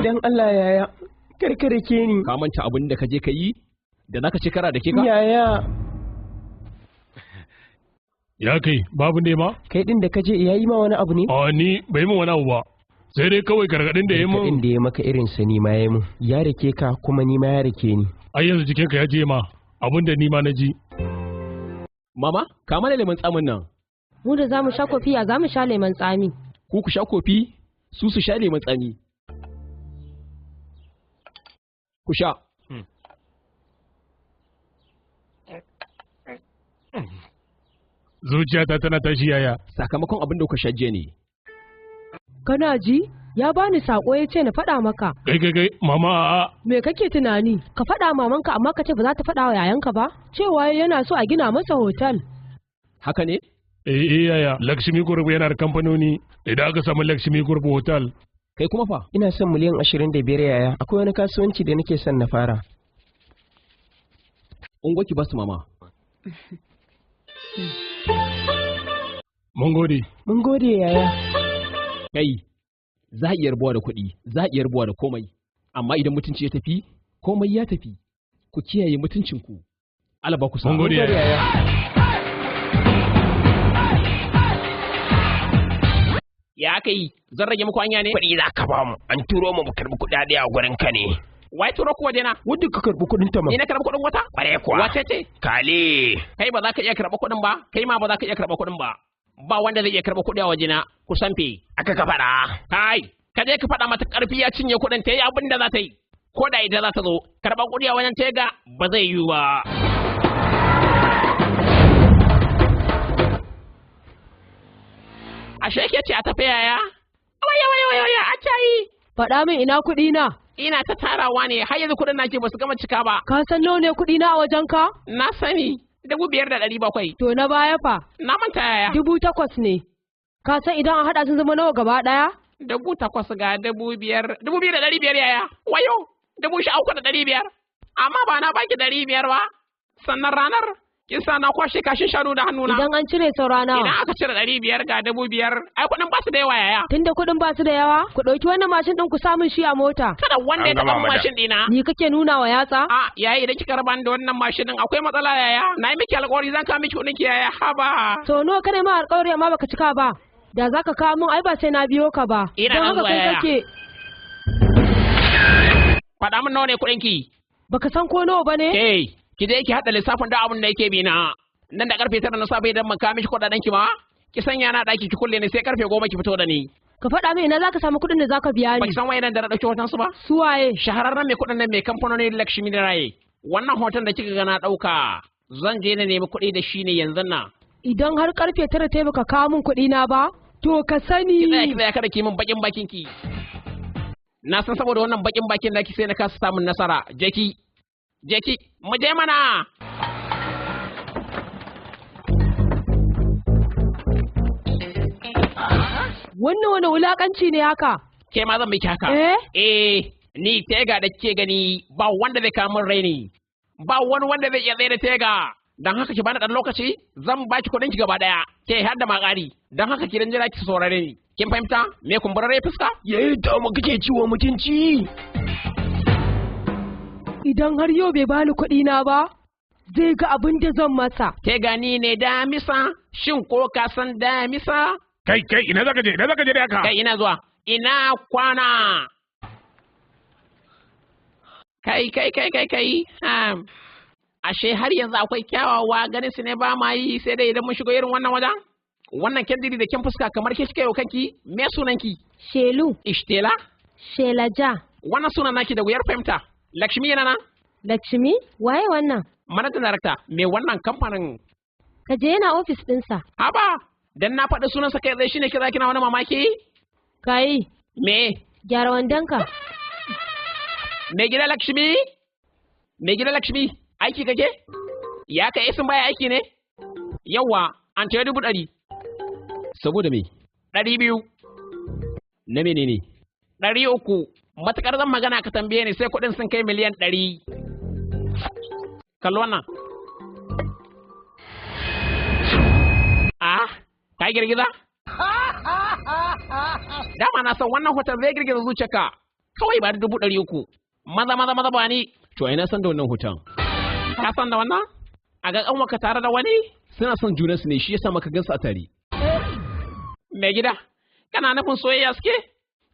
Dan Allah yaya, karkare ke ni. Ka manta abin da ka je ka yi? Da zaka ci kara da ke ka? Yaya. Ya kai, babu ne ma? Kai din da ka je ya yi ma wani abu ne? A ni bai min wani abu ba. Sai dai kawai gargadin da ya min. Gargadin da ya maka irin sa ni ma ya min. Ya rake ka kuma ni ma ya rake ni. Ai yanzu jikinka ya je ma abin da ni ma na ji. Mama, ka mana lemon tsamin nan. Mu da zamu sha kofi ya zamu sha lemon tsami. Ku ku sha kofi, su su sha lemon tsami. Ku sha. Zuciyata tana tashi yaya. Sakamakon abin da kuka sha jiya ne. Kana ji? Ya bani sako ya ce na faɗa maka. Kai kai kai mama a'a. Me kake tunani? Ka faɗa mamanka amma ka ce ba za ta faɗa wa yayanka ba? Cewa yana so a gina masa hotel. Haka ne? Eh eh yaya, Lakshmi Group yana da kamfanoni. Idan aka samu Lakshmi Group Hotel. Kai kuma fa? Ina son miliyan 25 yaya. Akwai wani kasuwanci da nake son na fara. Ungo ki basu mama. Mun gode. Mun gode yaya. Kai, za a iya rabuwa da kuɗi, za a iya rabuwa da komai. Amma idan mutunci ya tafi, komai ya tafi. Ku kiyaye mutuncinku. Allah ba ku sa'a. Mun gode yaya. Ya aka yi, zan rage muku hanya ne? Kuɗi za ka ba mu, an turo mu mu karɓi kuɗaɗe a gurin ka ne. Wai turo ku wajena? Wadda ka karɓi kuɗin ta ma. Ni na karɓi kuɗin wata? Kware kuwa. Wace ce? Kale. Kai ba za ka iya karɓa kuɗin ba, kai ma ba za ka iya karɓa kuɗin ba. Ba wanda zai iya karɓa kuɗi a wajena, ku sanfe. Aka ka faɗa. Kai, ka je ka faɗa mata ƙarfi ya cinye kuɗin ta yi abin da za ta yi. Ko da ita za ta zo, karɓar kuɗi a wajen tega ba zai yiwu ba. Ashe ke ce a tafi yaya? Waya waya waya waya a cayi. Faɗa min ina kuɗi na. Ina ta tarawa ne har yanzu kuɗin nake ba su gama cika ba. Ka san nawa ne kuɗi na a wajen ka? Na sani 5,700. To na baya fa? Na manta yaya. 8,000 ne. Ka san idan an haɗa sun zama nawa gaba ɗaya? 8,000 ga 5,000 2,500 yaya. Wayo 13,500. Amma ba na baki 500 ba. Sannan ranar kin sa na kwashe kashin shanu da hannuna. Idan an cire saura nawa? Idan aka cire 500 ga 5,000, ai kuɗin ba su da yawa yaya. Tunda kuɗin ba su da yawa, ku ɗauki wannan mashin ɗin ku samun shi a mota. Kada wanda ya taɓa mashin ɗina. Ni kake nuna wa yatsa? A yaya idan kika raba ni da wannan mashin ɗin akwai matsala yaya. Na yi miki alƙawari zan kawo miki kuɗin ki yaya haba. To nawa kana ma alƙawari amma baka cika ba. Da zaka kawo min ai ba sai na biyo ka ba. Ina Don nan haka zuwa kai yaya. kake Faɗa min nawa ne kuɗin ki. Baka san ko nawa bane? Ke, ki je ki haɗa lissafin da abin da yake bi na. Nan da karfe 9 na safe idan ban kawo miki kuɗaɗen ki ba, ki sanya na ɗaki ki kulle ni sai karfe 10 ki fito da ni. Ka faɗa min ina zaka samu kuɗin da zaka biya Ba ni. ki san wayan da na ɗauki hoton su ba? Su waye? Shahararren mai kuɗin nan mai kamfanoni Lakshmi da Raye. Wannan hoton da kika ga na ɗauka, zan je na nemi kuɗi da shi ne yanzu nan. Idan har karfe 9 ta baka kawo min kuɗi na ba, to ka sani. Ki tsaya ki tsaya kada ki min bakin bakin ki. Na san saboda wannan bakin bakin naki sai na kasa samun nasara. Je ki. Je ki, mu je mana. Wannan wani wulakanci ne haka? Ke ma zan miki haka. Eh? Eh, ni tega da kike gani ba wanda zai kawo min raini. Ba wani wanda zai iya tsaye da tega. Don haka ki bani ɗan lokaci zan baki kuɗin ki gaba ɗaya. Ke har da ma ƙari. Don haka ki dan jira ki saurare ni. Kin fahimta? Me kumburarre fuska? Yayi ta mu kake ciwo mutunci. Idan har yau bai bani kuɗi na ba, zai ga abin da zan masa. Tega ni ne damisa, shin ko ka san damisa? Kai kai ina zaka je ina zaka je da haka? Kai ina zuwa. Ina kwana. Kai kai kai kai kai. Ashe har yanzu akwai kyawawa ganin su ne ba ma yi sai dai idan mun shigo irin wannan wajen. Wannan kyandiri da kyan fuska kamar ke kika yi wa kanki, me sunanki? Shelu. Ishtela? Shelaja. Wannan sunan naki da wuyar fahimta. Lakshmi yana nan? Lakshmi? Waye wannan? Manajan darakta, me wannan kamfanin? Ka je yana ofis ɗinsa. Haba, dan na faɗi sunansa kai tsaye shine kira kina wani mamaki? Kai. Me? Gyara wandonka. Me gida Lakshmi? Me gida Lakshmi? Aiki kake? Ya kai sun baya aiki ne? Yawwa, an tare 100,000. Saboda me? 200. Na menene? 300. Matukar zan magana ka tambaye ni sai kuɗin sun kai 100,000,000. Kallo wannan. Ah, ka girgiza? Dama na san wannan hoton zai girgiza zuciyarka. Kawai ba da 300,000. Maza maza maza ba ni. To ai na san da wannan hoton. Ka san da wannan? A ga kanwarka tare da wani? Suna son junansu ne shi yasa maka gansu a tare. Mai gida, kana nufin soyayya suke?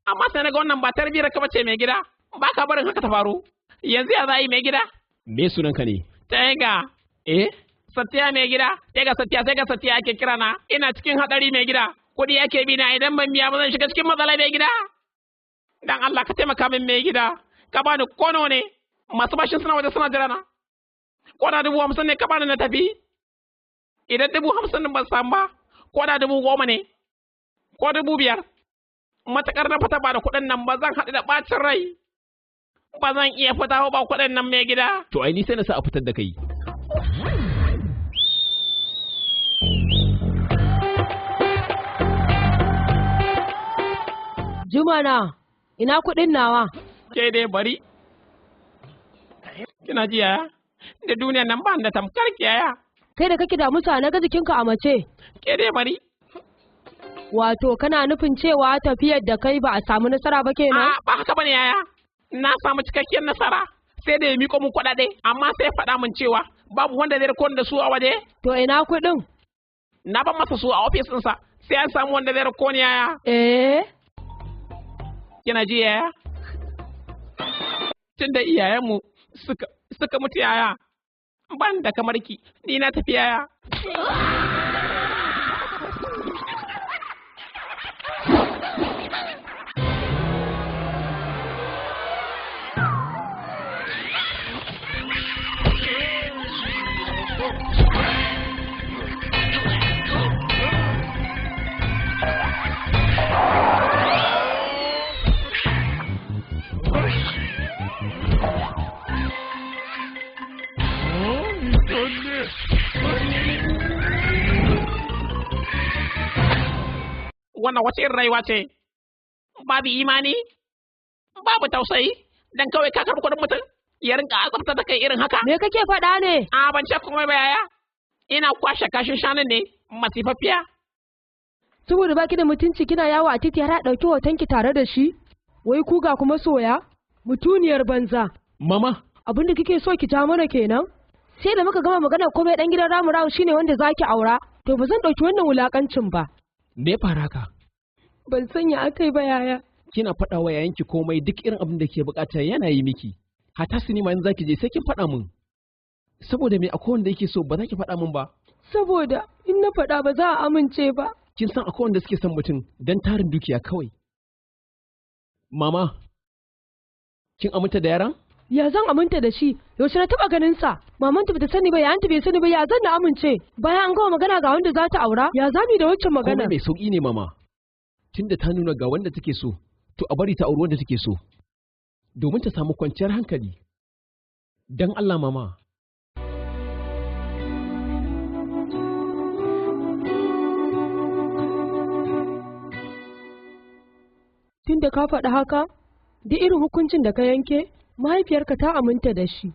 Amma sai na ga wannan ba tarbiyar ka bace mai gida. Ba ka barin haka ta faru. Yanzu ya za a yi mai gida? Me sunanka ne? Tega. Eh? Satya mai gida. Tega Satya, sai ga Satya ake kira na. Ina cikin hadari mai gida. Kuɗi ake bi na idan ban biya ba zan shiga cikin matsala mai gida. Dan Allah ka taimaka min mai gida. Ka bani kono ne. Masu bashin suna waje suna jira na. Ko da 50,000 ne ka bani na tafi. Idan 50,000 ban samu ba, ko da 10,000 ne, ko 5,000. Matakar na fita ba da kuɗin nan ba zan haɗu da ɓacin rai. Ba zan iya fita ba kuɗin nan mai gida. To ai ni sai na sa a fitar da kai. Jumana, ina kuɗin nawa? Ke dai bari. Kina ji yaya? Da duniya nan ba da tamkar ki yaya. Kai da kake da musa na ga jikinka a mace. Ke dai bari. Wato kana nufin cewa tafiyar da kai ba a samu nasara ba kenan? A ba haka bane yaya. Na samu cikakkiyar nasara. Sai da ya miko mun kuɗaɗe, amma sai ya faɗa min cewa babu wanda zai rikon da su a waje. To ina kuɗin? Na ban masa su a ofis ɗinsa, sai an samu wanda zai rikon yaya. Eh? Kina ji yaya? Tunda iyayenmu suka mutu yaya, ban da kamar ki, ni na tafi yaya. Wannan wace irin rayuwa ce? Babu imani, babu tausayi, dan kawai ka karɓi kuɗin mutum ya rinka azabta da kai irin haka. Me kake faɗa ne? A ban ce komai ba yaya. Ina kwashe kashin shanun ne masifaffiya. Saboda baki da mutunci kina yawo a titi har a ɗauki hotonki tare da shi? Wai ku ga kuma soya? Mutuniyar banza. Mama. Abin da kike so ki ja mana kenan? Sai da muka gama magana komai dan gidan Ramu Ramu shine wanda zaki aura. To ba zan ɗauki wannan wulakancin ba. Me ya faru haka? Ban sanya akai ba yaya. Kina faɗa wa yayanki komai duk irin abin da ke bukata yana yi miki. Hata sinima in zaki je sai kin faɗa min. Saboda me akwai wanda yake so ba za ki faɗa min ba. Saboda in na faɗa ba za a amince ba. Kin san akwai wanda suke son mutum don tarin dukiya kawai. Mama, kin aminta da yaran? Ya zan aminta da shi? Yaushe na taɓa ganin sa? Mamanta bata sani ba, yayanta bai sani ba, ya zan na amince? Bayan an gama magana ga wanda za ta aura, ya zami da waccan magana? Komai mai sauki ne mama. Tunda ta nuna ga wanda take so, to a bari ta auri wanda take so. Domin ta samu kwanciyar hankali. Dan Allah mama. Tunda ka faɗi haka, duk irin hukuncin da ka yanke, mahaifiyarka ta aminta da shi.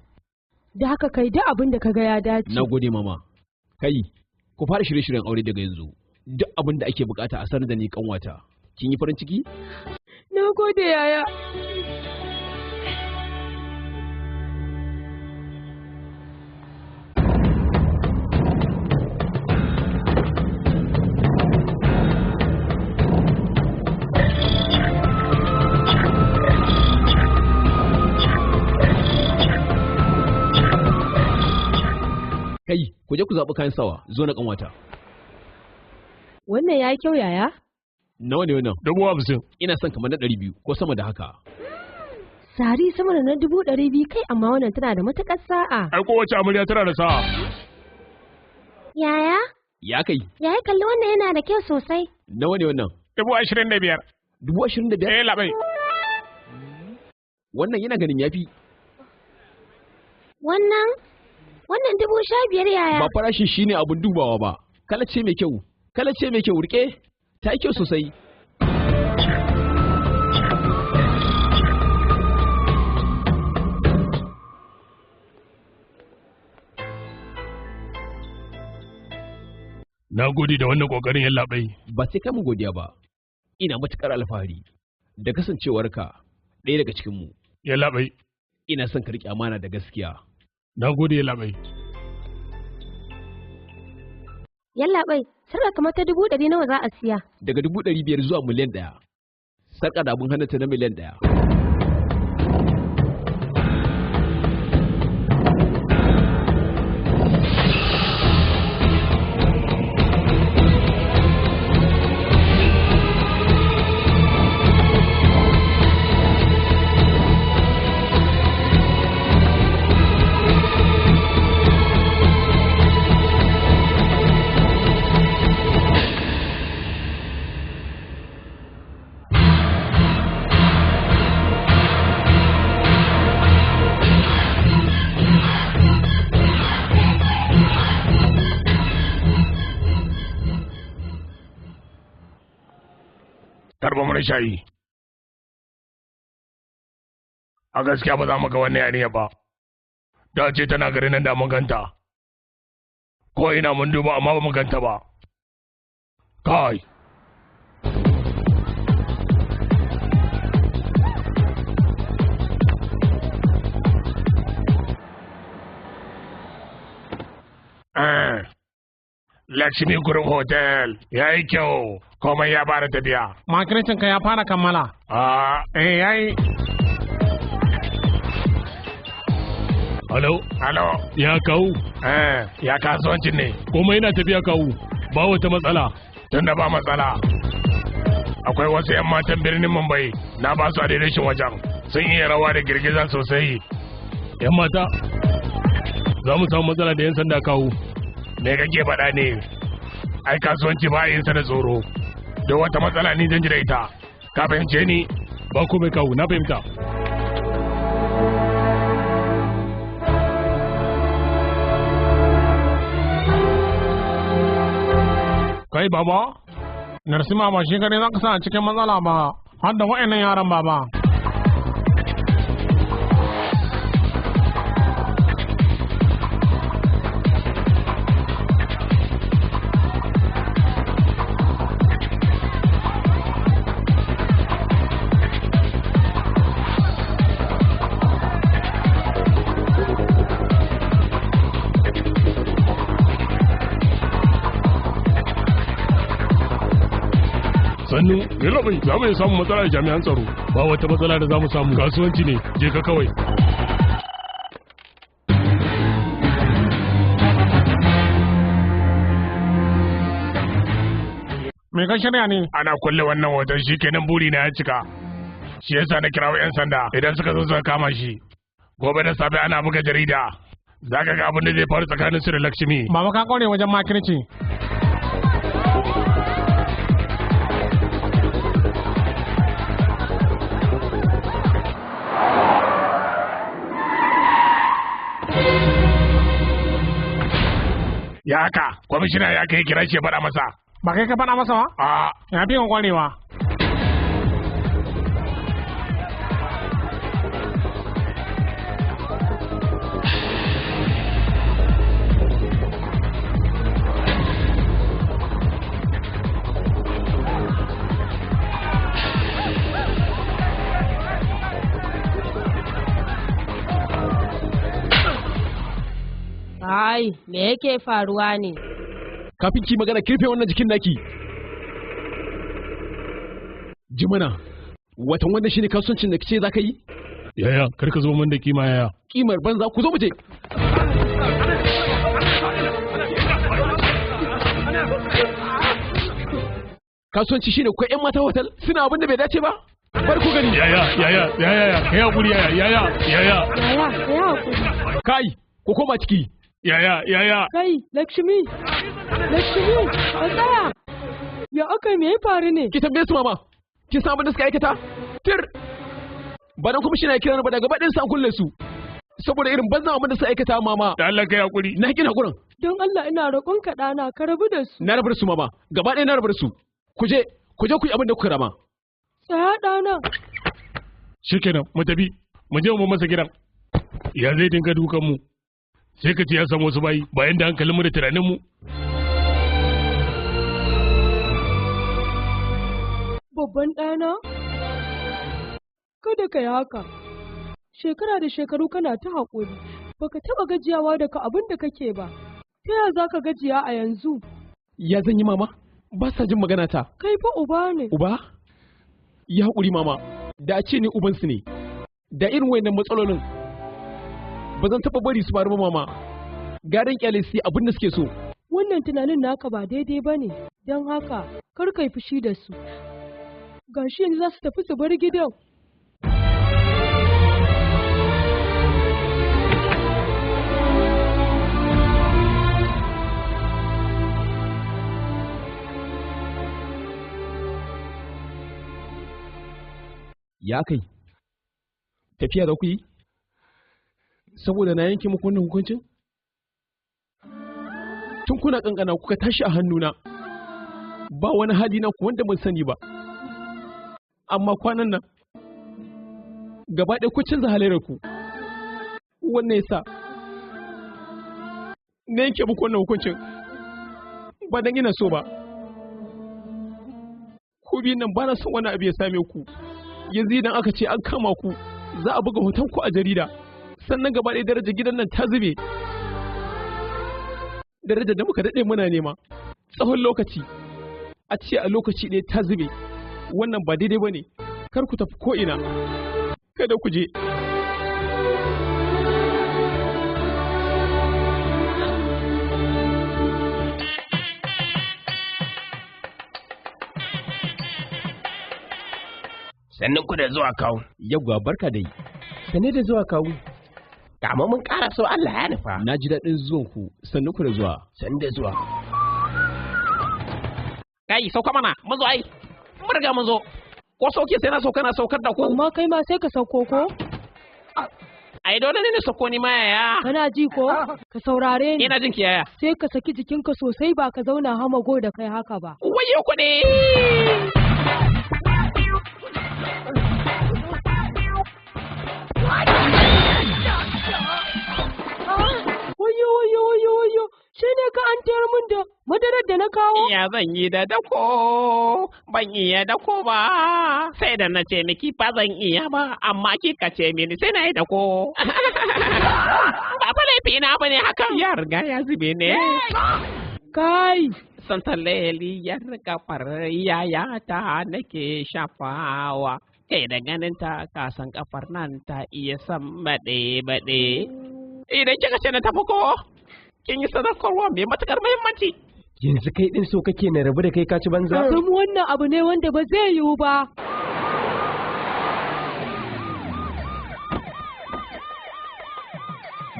Da haka kai duk abin da ka ga ya dace. Na gode mama. Kai, ku fara shirye-shiryen aure daga yanzu. Duk abin da ake bukata a sanar da ni kanwata. Kin yi farin ciki? Na gode yaya. Kai, ku je ku zaɓi kayan sawa, zo na kanwata. Wannan ya yi kyau yaya? Nawa ne wannan? 50,000. Ina son kamar na 200 ko sama da haka. Sari sama da na 200,000 kai amma wannan tana da matuƙar sa'a. Ai kowace amarya tana da sa'a. Yaya? Ya kai. Yaya kalli wannan yana da kyau sosai. Nawa ne wannan? 25,000. 25,000? Eh labai. Wannan yana ganin yafi. Wannan? Wannan 15,000 yaya. Ba farashin shine abun dubawa ba. Kala ce mai kyau. Kala ce mai kyau rike. Ta yi kyau sosai. Na gode da wannan kokarin yallaɓai. Ba sai ka mun godiya ba. Ina matukar alfahari da kasancewarka ɗaya daga cikinmu. Yallaɓai. Ina son ka riƙe amana da gaskiya. Na gode yallaɓai. Yallaɓai, sarƙa kamar ta 100,000 nawa za a siya? Daga 500,000 zuwa 1,000,000. Sarƙa da abin hannunta na 1,000,000. mana shayi. A gaskiya ba za mu ga wannan yarinya ba. Da ce tana garin nan da mun ganta. Ko ina mun duba amma ba mu ganta ba. Kai. Lakshmi Group Hotel ya yi kyau, komai ya fara tafiya. Makircin ka ya fara kammala. Eh yayi. Hello. Hello. Ya kawu. Ya kasuwancin ne. Komai yana tafiya kawu, ba wata matsala. Tunda ba matsala. Akwai wasu 'yan matan birnin Mumbai na ba su adireshin wajen. Sun iya rawa da girgiza sosai. 'Yan mata? Za mu samu matsala da 'yan sanda kawu. Me kake faɗa ne? Ai kasuwanci ba yin sa da tsoro. Don wata matsala ni zan ji da ita. Ka fahimce ni? Ba komai kawu, na fahimta. Kai baba, Narsima ba shi kadai za ka sa a cikin matsala ba, har da wa'annan yaran baba. Sannu, yalla bai, za mu iya samun matsala da jami'an tsaro. Ba wata matsala da za mu samu. Kasuwanci ne, je ka kawai. Me ka shirya ne? Ana kulle wannan hoton shi kenan buri na ya cika. Shi yasa na kirawo 'yan sanda idan suka zo suka kama shi. Gobe da safe ana buga jarida. Za ka ga abin da zai faru tsakanin su da Lakshmi. Baba ka kware wajen makirci. Ya haka, kwamishina ya kai kira shi ya faɗa masa. Ba kai ka faɗa masa ba? A. Ya fi kwarewa. Ai, me yake faruwa ne? Kafin ki magana kirfe wannan jikin naki. Jimana, watan wannan shine kasuwancin da kice zaka yi? Yaya, kar ka zo min da kima yaya. Kimar banza ku zo mu je. Kasuwanci shine ku ƴan mata hotel suna abin da bai dace ba? Bar ku gani. Yaya, yaya, yaya, yaya, kai hakuri yaya, yaya, yaya. Yaya, kai hakuri. Kai, ku koma ciki. Yaya, yaya. Kai, Lakshmi, Lakshmi, ka tsaya. Ya aka me ya faru ne? Ki tambaye su mama. Ki san abin da suka aikata? Tir. Ba dan kuma shi na kiran ba daga baɗin sa an kulle su. Saboda irin banzan abin da suka aikata mama. Da Allah kai hakuri. Na kina hakurin. Don Allah ina roƙon ka ɗana ka rabu da su. Na rabu da su mama. Gaba ɗaya na rabu da su. Ku je, ku je ku yi abin da kuka rama. Tsaya ɗana. Shikenan, mu tafi. Mu je mu masa gidan. Ya zai dinga dukan mu. Sai ka ce ya samu wasu bayi bayan da hankalinmu da tunaninmu. Babban ɗana, kada ka yi haka. Shekara da shekaru kana ta haƙuri, baka taɓa gajiyawa daga abin da kake ba. Ta yaya za ka gajiya a yanzu? Ya zan yi mama? Ba sa jin magana ta. Kai fa uba ne. Uba? Ya haƙuri mama, da a ce ni ubansu ne. Da irin wayannan matsalolin ba zan taɓa bari su faru ba mama. Garin kyale su abin da suke so. Wannan tunanin naka ba daidai ba ne, don haka kar kai fushi da su. Gashi yanzu za su tafi su bar gidan. Ya kai, tafiya da ku yi? Saboda na yanke muku wannan hukuncin? Tun kuna kankana kuka tashi a hannuna, ba wani hali na ku wanda ban sani ba. Amma kwanan nan gaba ɗaya ku canza halayyar ku. Wannan yasa na yanke muku wannan hukuncin ba dan ina so ba. Ku biyun nan ba na son wani abu ya same ku. Yanzu idan aka ce an kama ku, za a buga hoton ku a jarida. Sannan gaba ɗaya darajar gidan nan ta zube. Darajar da muka daɗe muna nema tsawon lokaci, a ce a lokaci ɗaya ta zube. Wannan ba daidai ba ne. Kar ku tafi ko'ina, kada ku je. Sannan ku da zuwa kawu. Yawwa, barka dai. Sanne da zuwa kawu. Kama mun ƙara so Allah ya nufa. Na ji daɗin zuwan ku, sannu ku da zuwa. Sannu da zuwa. Kai, sauka mana, mun zo ai. Mun riga mun zo. Ko sauke sai na sauka na saukar da ku. Amma kai ma sai ka sauko ko? Ai dole ne na sauko ni ma yaya. Kana ji ko? Ka saurare ni. Ina jin ki yaya. Sai ka saki jikinka sosai, ba ka zauna hamago da kai haka ba. Wayo kuɗi. Wayo wayo wayo wayo, shi ne ka an tayar min da madarar da na kawo? Ya zan yi da dako, ban iya dako ba. Sai da na ce miki ba zan iya ba, amma kika ce mini sai na yi dako. Ba fa laifi na bane hakan. Ya riga ya zube ne. Kai! Santaleliyar kafar yayata nake shafawa. Kai da ganin ta kasan kafar nan ta iya san baɗe-baɗe. Idan kika ce na tafi ko, kin yi sadakarwa mai matukar muhimmanci. Yanzu kai din so kake na rabu da kai, ka ci banza. Sam, wannan abu ne wanda ba zai yiwu ba.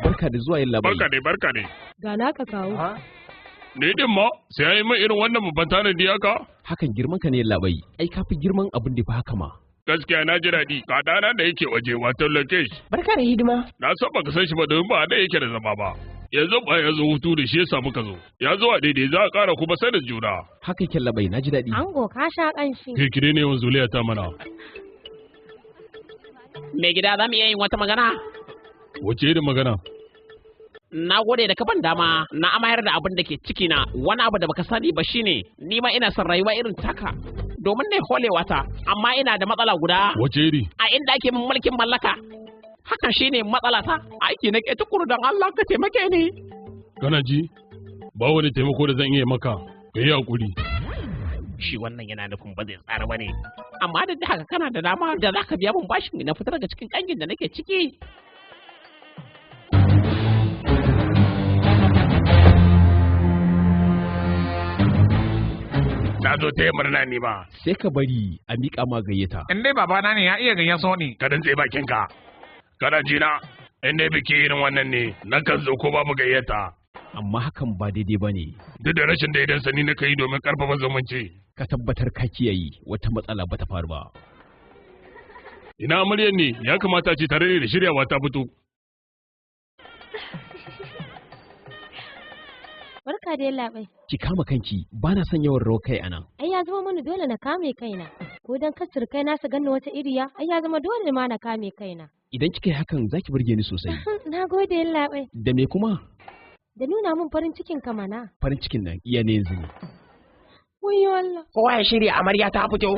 Barka da zuwa yin labai. Barka dai, barka dai. Ga naka kawo. Ni din ma sai ya yi min irin wannan babban tanadi haka? Hakan girman ka ne labai. Ai ka fi girman abin da fa haka ma. Gaskiya na ji daɗi. Ga ɗana da yake waje, wato Lokesh. Barka da hidima. Na san baka san shi ba domin ba da yake da zama ba. Yanzu ba ya zo hutu da shi ya samu ka zo. Ya zo a daidai, za a ƙara kuma sanin juna. Haka yake labai, na ji daɗi. Ango, ka sha ƙanshi. Ke ki ne yawan zoliya ta mana. Mai gida, za mu iya yin wata magana? Wace irin magana? Na gode da ka ban dama na amayar da abin da ke ciki na. Wani abu da baka sani ba shine ni ma ina son rayuwa irin taka domin ne holewa ta, amma ina da matsala guda. Wace iri? A inda ake min mulkin mallaka. Hakan shine matsala ta. Aiki na ke tukuru, don Allah ka taimake ni. Kana ji? Ba wani taimako da zan iya maka. Ka yi hakuri. Shi wannan yana nufin ba zai tsara bane. Amma da haka kana da dama da zaka biya min bashin na fitar daga cikin kangin da nake ciki. Na zo taya murna ne ba. Sai ka bari a miƙa ma gayyata. In dai babana ne ya iya gayya so ne. Ka dantse bakinka. Kana ji na? In dai biki irin wannan ne, na kan zo ko babu gayyata. Amma hakan ba daidai ba ne. Duk da rashin daidan sani na kai domin karfafa zumunci. Ka tabbatar ka kiyaye wata matsala ba ta faru ba. Ina amaryar ne? Ya kamata ce tare ne da shiryawa ta fito. Barka dai labai. Ki kama kanki, ba na son yawan rawar kai anan. Ai ya zama mani dole na kame kaina. Ko dan kasir kai na su ganni wata iriya, ai ya zama dole ma na kame kaina. Idan kika yi hakan za ki burge ni sosai. Na gode labai. Da me kuma? Da nuna min farin cikin ka mana. Farin cikin nan iya ne yanzu ne. Wayyo Allah. Kowa ya shirya, amarya ta fito.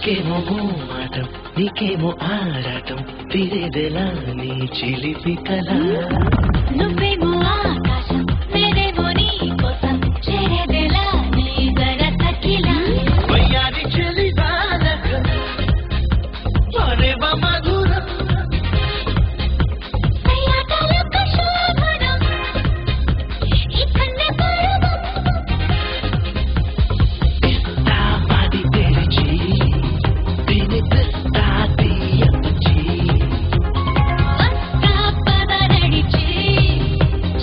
నాకేమో మాటం నీకేమో ఆరాటం తీరేదెలా నీ చిలిపి కల నువ్వేమో ఆకాశం నేనేమో నీ కోసం చేరేదెలా నీ జర సఖిలా వయ్యారి చెలి బాలక పరేవ మధుర సయ్యాటలొక్క శోభనం ఈ కన్నె పరువం మాది తెరిచి తినిపిస్తా తీయపచి వస్తా పద నడిచి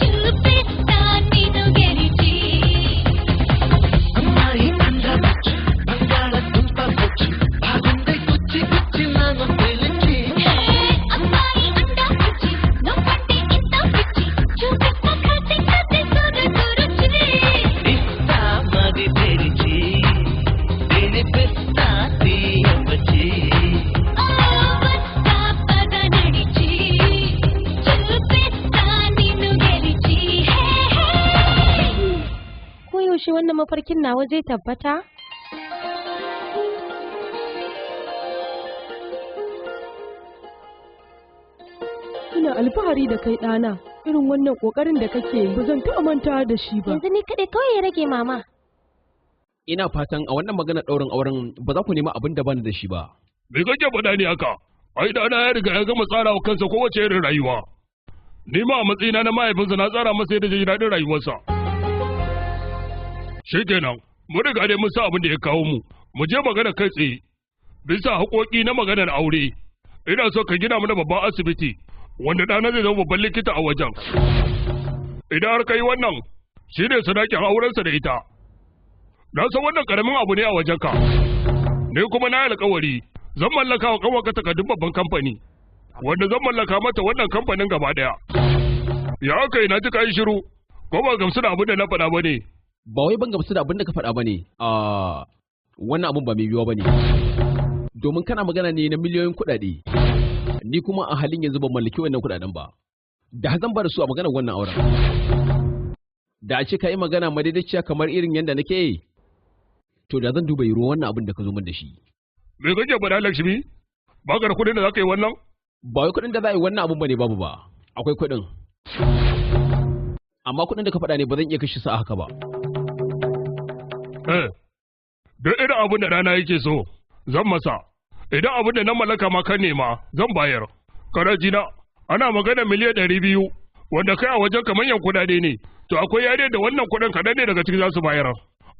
చూపిస్తా నిన్ను గెలిచి అమ్మాయి అందవచ్చు బంగాళదుంప బొచ్చు బాగుంది గుచ్చి గుచ్చి నన్ను పిలిచి అమ్మాయి అండా పిచ్చి నువ్వంటే ఇంత పిచ్చి చూపిస్తా కసి కసి సురు సురుచి ఇస్తా మాది తెరిచి తినిపిస్తా తీయపచి ఓ వస్తా పద నడిచి చూపిస్తా నిన్ను గెలిచి హే హే Ko yaushe wannan mafarkin nawa zai tabbata? Ina alfahari da kai ɗana. Irin wannan ƙoƙarin da kake yi ba zan taɓa mantawa da shi ba. Yanzu ni kaɗai kawai ya rage mama. Ina fatan a wannan maganar ɗaurin auren ba za ku nemi abin da bani da shi ba. Me kake faɗa ne haka? Ai ɗana ya riga ya gama tsara wa kansa kowace irin rayuwa. Ni ma a matsayina na mahaifinsa na tsara masa yadda zai ji daɗin rayuwarsa. Shikenan, mun riga dai mun sa abin da ya kawo mu. Mu je magana kai tsaye. Bisa haƙoƙi na maganar aure. Ina so ka gina mana babban asibiti wanda ɗana zai zama babban likita a wajen. Idan har ka yi wannan, shi ne sadakin aurensa da ita. Na san wannan ƙaramin abu ne a wajenka. Ni kuma na yi alƙawari zan mallaka wa ƙanwarka takardun babban kamfani wanda zan mallaka mata wannan kamfanin gaba ɗaya. Ya aka yi na ji ka yi shiru ko ba gamsu da abin da na faɗa ba ne. Ba wai ban gamsu da abin da ka faɗa ba ne. Wannan abin ba mai yiwuwa ba ne. Domin kana magana ne na miliyoyin kuɗaɗe. Ni kuma a halin yanzu ban mallaki wannan kuɗaɗen ba. Da zan ba da su a maganar wannan auren. Da a ce ka yi magana madaidaiciya kamar irin yadda nake yi, to da zan duba yiwuwar wannan abin da ka zo min da shi. Me kake faɗa Lakshmi? Ba ka da kuɗin da za ka yi wannan? Ba wai kuɗin da za a yi wannan abin ba ne babu ba. Akwai kuɗin. Amma kuɗin da ka faɗa ne ba zan iya kashe su a haka ba. Eh, duk irin abin da ɗana yake so, zan masa. Idan abin da na mallaka ma ka nema, zan bayar. Kana ji na, ana magana 200,000,000, wanda kai a wajen ka manyan kuɗaɗe ne. To akwai yariyar da wannan kuɗin kaɗan ne daga ciki za su bayar.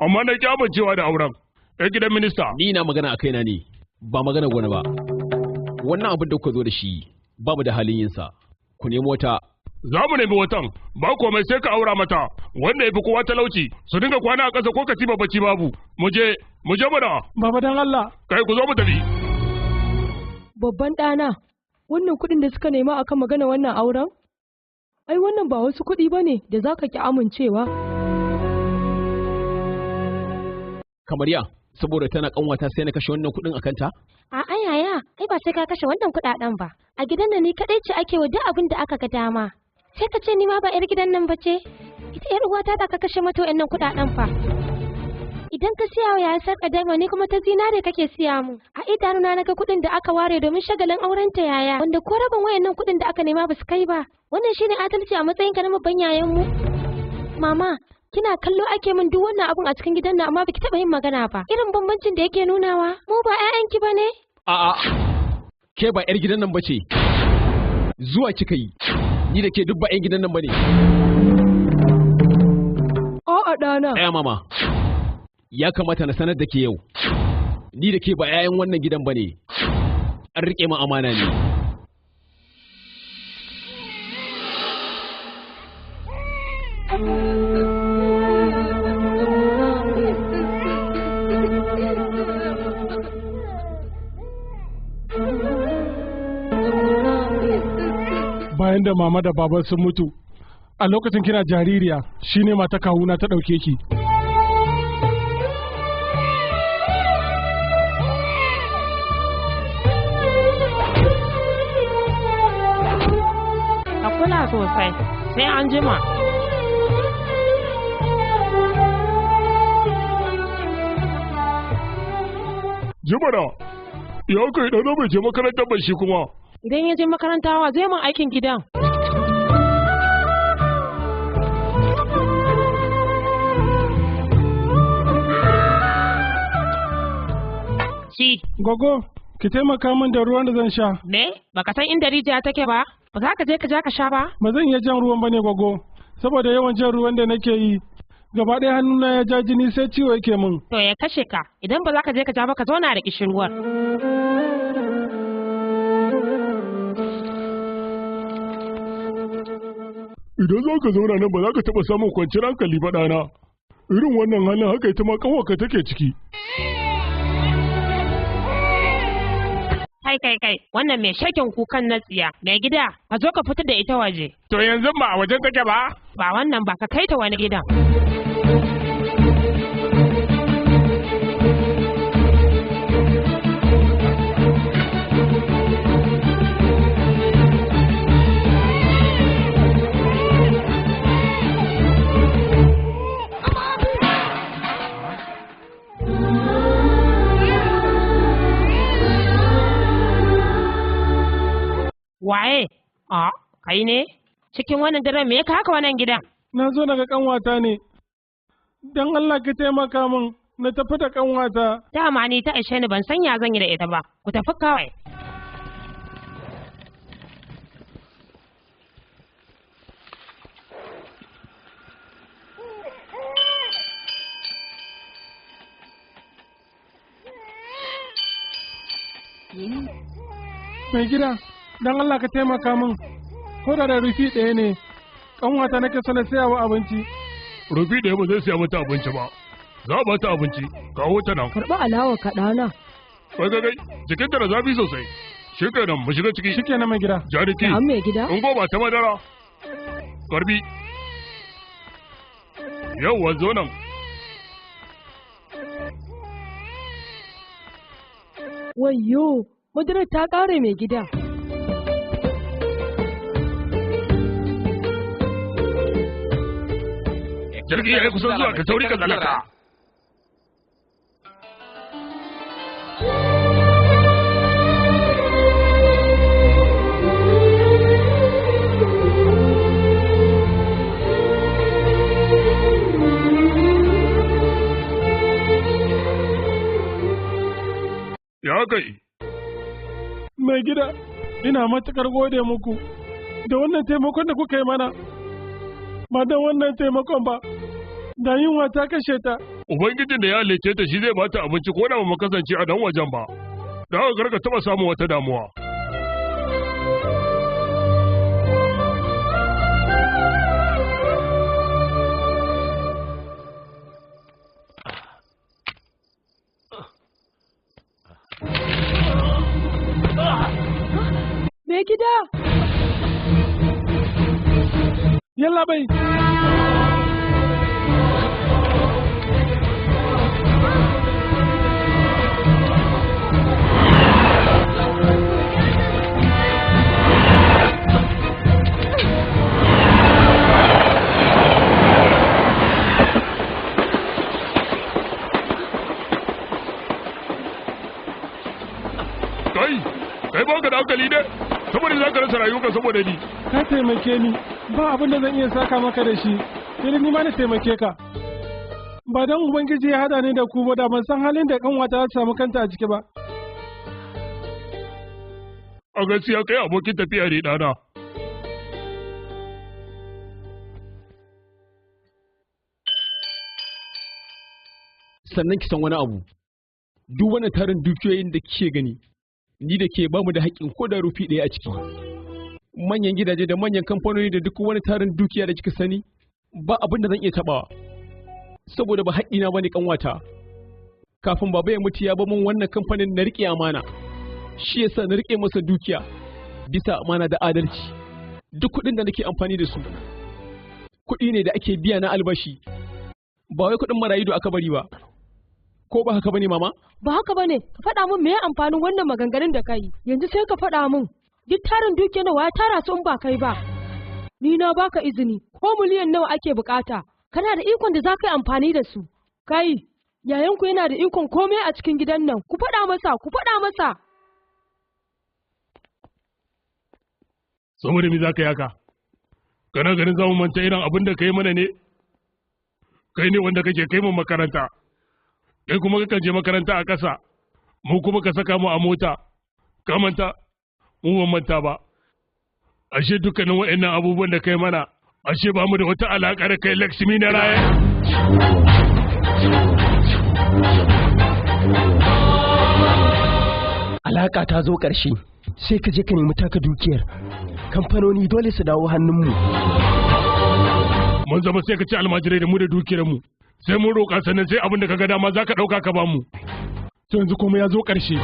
Amma na ƙi amincewa da auren. ‘Yan gidan minista. Ni na magana a kaina ne, ba magana wani ba. Wannan abin da kuka zo da shi, babu da halin yinsa. Ku nemo wata. Za mu nemi watan, ba komai sai ka aura mata, wanda ya fi kowa talauci, su dinga kwana a ƙasa ko katifa bacci babu. Mu je, mu je mana. Baba dan Allah. Kai ku zo mu tafi. Babban ɗana, wannan kuɗin da suka nema akan magana wannan auren? Ai wannan ba wasu kuɗi ba ne da za ka ki amincewa. Kamar ya, saboda tana kanwata sai na kashe wannan kuɗin a kanta? A'a yaya, ai ba sai ka kashe wannan kuɗaɗen ba. A gidan nan ni kaɗai ce ake wa duk abin da aka ga dama. Sai ka ce ni ma ba 'yar gidan nan ba ce? Ita 'yar uwata da ka kashe mata wa'annan kuɗaɗen fa. Idan ka siya wa yaya sarƙa dama ni kuma ta zinare kake siya mu. A idanuna na ga kuɗin da aka ware domin shagalin aurenta yaya, wanda ko rabin wayannan kuɗin da aka nema ba su kai ba. Wannan shine adalci a matsayinka na babban yayan mu. Mama, kina kallo ake min duk wannan abun a cikin gidan nan amma baki taɓa yin magana ba. Irin bambancin da yake nunawa, mu ba 'ya'yanki ba ne? A'a, ke ba 'yar gidan nan ba ce. Zuwa kika yi, ni da ke duk ba 'yan gidan nan ba ne. A'a ɗana. Ɗaya mama, ya kamata na sanar da ke yau. Ni da ke ba 'ya'yan wannan gidan ba ne. An riƙe mu amana ne. Bayan da mama da baba sun mutu, a lokacin kina jaririya shine mata kawuna ta ɗauke ki. Ka kula sosai, sai an jima. Jimana, Ya kai ɗana bai je makarantar ba shi kuma. Idan ya je makaranta wa zai mun aikin gidan. Ci. Gogo, ki taimaka min da ruwan da zan sha. Me? Baka san inda rijiya take ba? Ba za ka je ka ja ka sha ba? Ba zan iya jan ruwan ba ne gogo, saboda yawan jan ruwan da nake yi. Gaba ɗaya hannuna ya ja jini sai ciwo yake min. To ya kashe ka, idan ba za ka je ka ja ba ka zauna da kishirwar. Idan za ka zauna nan ba za ka taɓa samun kwanciyar hankali ba ɗana. Irin wannan halin haka ita ma ƙanwarka take ciki. Kai kai kai, wannan mai shakin kukan na tsiya. Mai gida, ka zo ka fitar da ita waje. To yanzu ba a wajen take ba? Ba wannan ba, ka kai ta wani gidan. Waye? A, kai ne? Cikin wannan daren me ya haka wannan gidan? Na zo daga kanwata ne. Don Allah ki taimaka min na tafi da kanwata. Dama ni ta ishe ni ban san ya zan yi da ita ba. Ku tafi kawai. Mai gida, don Allah ka taimaka min. Ko da da rufi ɗaya ne, kanwata nake so na saya wa abinci. Rufi ɗaya ba zai siya mata abinci ba. Za a bata abinci, kawo ta nan. Karɓi alawa ka ɗana. Kai kai kai, jikinta da zafi sosai. Shikenan mu shiga ciki. Shikenan mai gida. Jariki. Na'am mai gida. In ba ta madara. Karbi. Yawwa zo nan. Wayyo, madarar ta ƙare mai gida. Jirgi ya yi kusan zuwa ka sauri ka tsallaka. Ya kai. Mai gida, ina matuƙar gode muku da wannan taimakon da kuka yi mana. Ba don wannan taimakon ba, da yunwa ta kashe ta. Ubangijin da ya halicce ta shi zai bata abinci ko da ba mu kasance a nan wajen ba. Da haka karka taɓa samun wata damuwa. Mai gida! Yalla bai! Kai, kai baka da hankali ne? Saboda za ka rasa rayuwarka saboda ni. Ka taimake ni, ba abin da zan iya saka maka da shi, sai dai ni ma na taimake ka. Ba don Ubangiji ya haɗa ni da ku ba da ban san halin da kanwata za ta samu kanta a ciki ba. A gaskiya kai abokin tafiya ne ɗana. Sannan ki san wani abu, duk wani tarin dukiyoyin da kike gani, ni da ke bamu da haƙƙin ko da rufi ɗaya a ciki. Manyan gidaje da manyan kamfanoni da duk wani tarin dukiya da kika sani, ba abin da zan iya taɓawa. Saboda ba haƙƙina bane ƙanwata. Kafin baba ya mutu ya ba mun wannan kamfanin na riƙe amana. Shi yasa na riƙe masa dukiya bisa amana da adalci. Duk kuɗin da nake amfani da su, kuɗi ne da ake biya na albashi. Ba wai kuɗin marayu da aka bari ba. Ko ba haka bane mama? Ba haka bane, ka faɗa min meye amfanin wannan maganganun da kai. Yanzu sai ka faɗa min. Duk tarin dukiya nawa ya tara su in ba kai ba. Ni na baka izini, ko miliyan nawa ake bukata. Kana da ikon da za ka yi amfani da su. Kai, yayanku yana da ikon komai a cikin gidan nan. Ku faɗa masa, ku faɗa masa. Saboda me za ka yi haka? Kana ganin za mu manta irin abin da ka yi mana ne? Kai ne wanda kake kai mu makaranta. Kai kuma kakan je makaranta a ƙasa. Mu kuma ka saka mu a mota. Ka manta? Mu ban manta ba. Ashe dukkanin waɗannan abubuwan da kai mana, ashe ba mu da wata alaƙa da kai Lakshmi na raye. Alaka ta zo ƙarshe, sai ka je ka nemi taka dukiyar. Kamfanoni dole su dawo hannunmu. Mun zama sai ka ci almajirai da mu da dukiyar mu. Sai mun roƙa sannan sai abin da ka ga dama za ka ɗauka ka ba mu. To yanzu komai ya zo ƙarshe.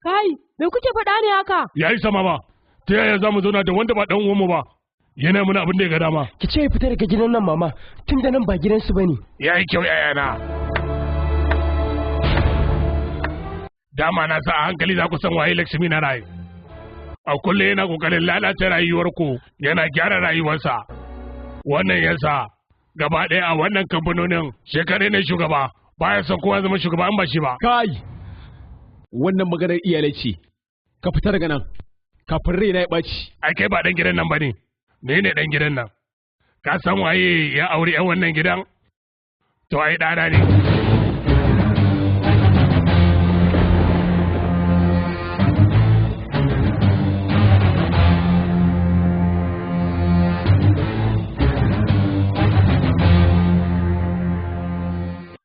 Kai, me kuke faɗa ne haka? Ya yi sama ba. Ta yaya za mu zauna da wanda ba ɗan uwanmu ba? Yana muna abin da ya ga dama. Ki ce ya fita daga gidan nan mama, tun da nan ba gidansu bane. Ya yi kyau yayana. Dama na sa a hankali za ku san waye Lakshmi na raye. A kullum yana kokarin lalata rayuwarku, yana gyara rayuwarsa. Wannan yasa gaba ɗaya a wannan kamfanonin shekaru ne shugaba, baya son kowa zama shugaba an ba shi ba. Kai! Wannan maganar iyalai ce, ka fita daga nan, kafin raina ya ɓaci. Ai kai ba ɗan gidan nan ba ne, ni ne ɗan gidan nan. Ka san waye ya auri 'yan wannan gidan? To ai ɗana ne.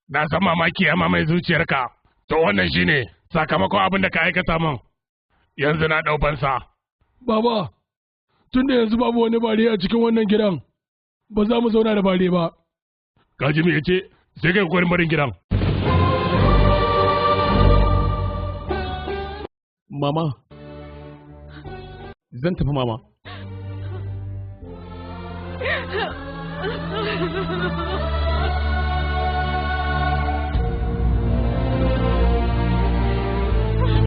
Na san mamaki ya mamaye zuciyarka, to wannan shine sakamakon abin da ka aikata min. Yanzu na ɗau fansa. Baba, tun da yanzu babu wani bare a cikin wannan gidan, ba za mu zauna da bare ba. Ka ji me yace? Sai kai kokarin barin gidan. Mama, zan tafi mama.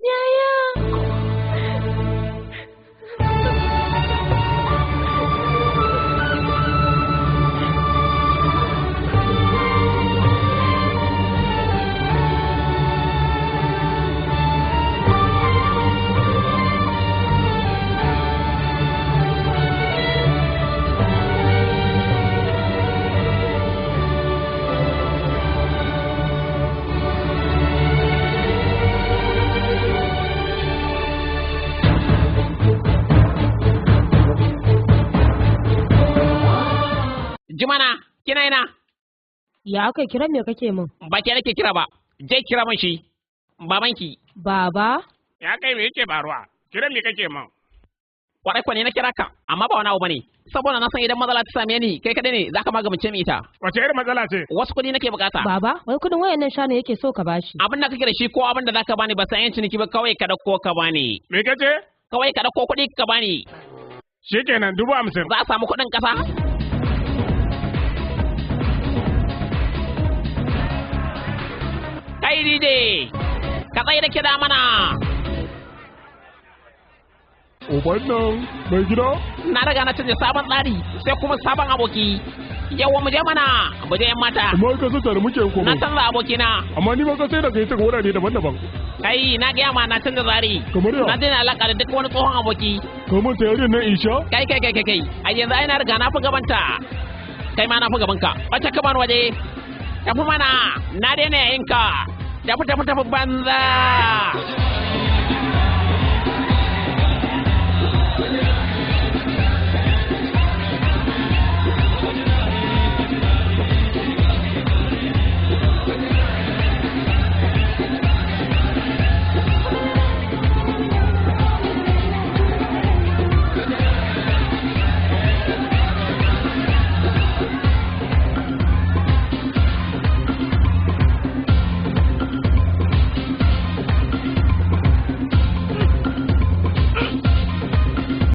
Yaya! Jumana, kina ina? Ya aka kiran me kake min? Ba ke nake kira ba, je kira min shi. Babanki. Baba? Ya kai me yake faruwa? Kiran me kake min? Kwarai kwa ne na kira ka, amma ba wani abu bane. Saboda na san idan matsala ta same ni, kai kadai ne zaka magance min ita. Wace irin matsala ce? Wasu kuɗi nake bukata. Baba, wai kudin wayan nan shanu yake so ka bashi. Abin da kake da shi ko abin da zaka bani ba san yan ciniki ba kawai ka dauko ka bani. Me kace? Kawai ka dauko kuɗi ka bani. Shikenan 50,000. Za a samu kuɗin ƙasa? Kai DJ, ka tsaye da kiɗa mana. Uban nan mai gida? Na riga na canza sabon tsari sai kuma sabon aboki. Yawa mu je mana, mu je yan mata. Amma ka san tare muke komai. Na canza abokina. Amma ni ma ka sai da kai ta wurare daban-daban. Kai na gaya ma na canza tsari. Kamar ya? Na daina alaka da duk wani tsohon aboki. Kamar ta yariyar nan Isha? Kai kai kai kai kai. A yanzu ai na riga na fi gabanta. Kai ma na fi gabanka. Wace ka bani waje? Tafi mana, na daina yayin ka. Tafi tafi tafi banza.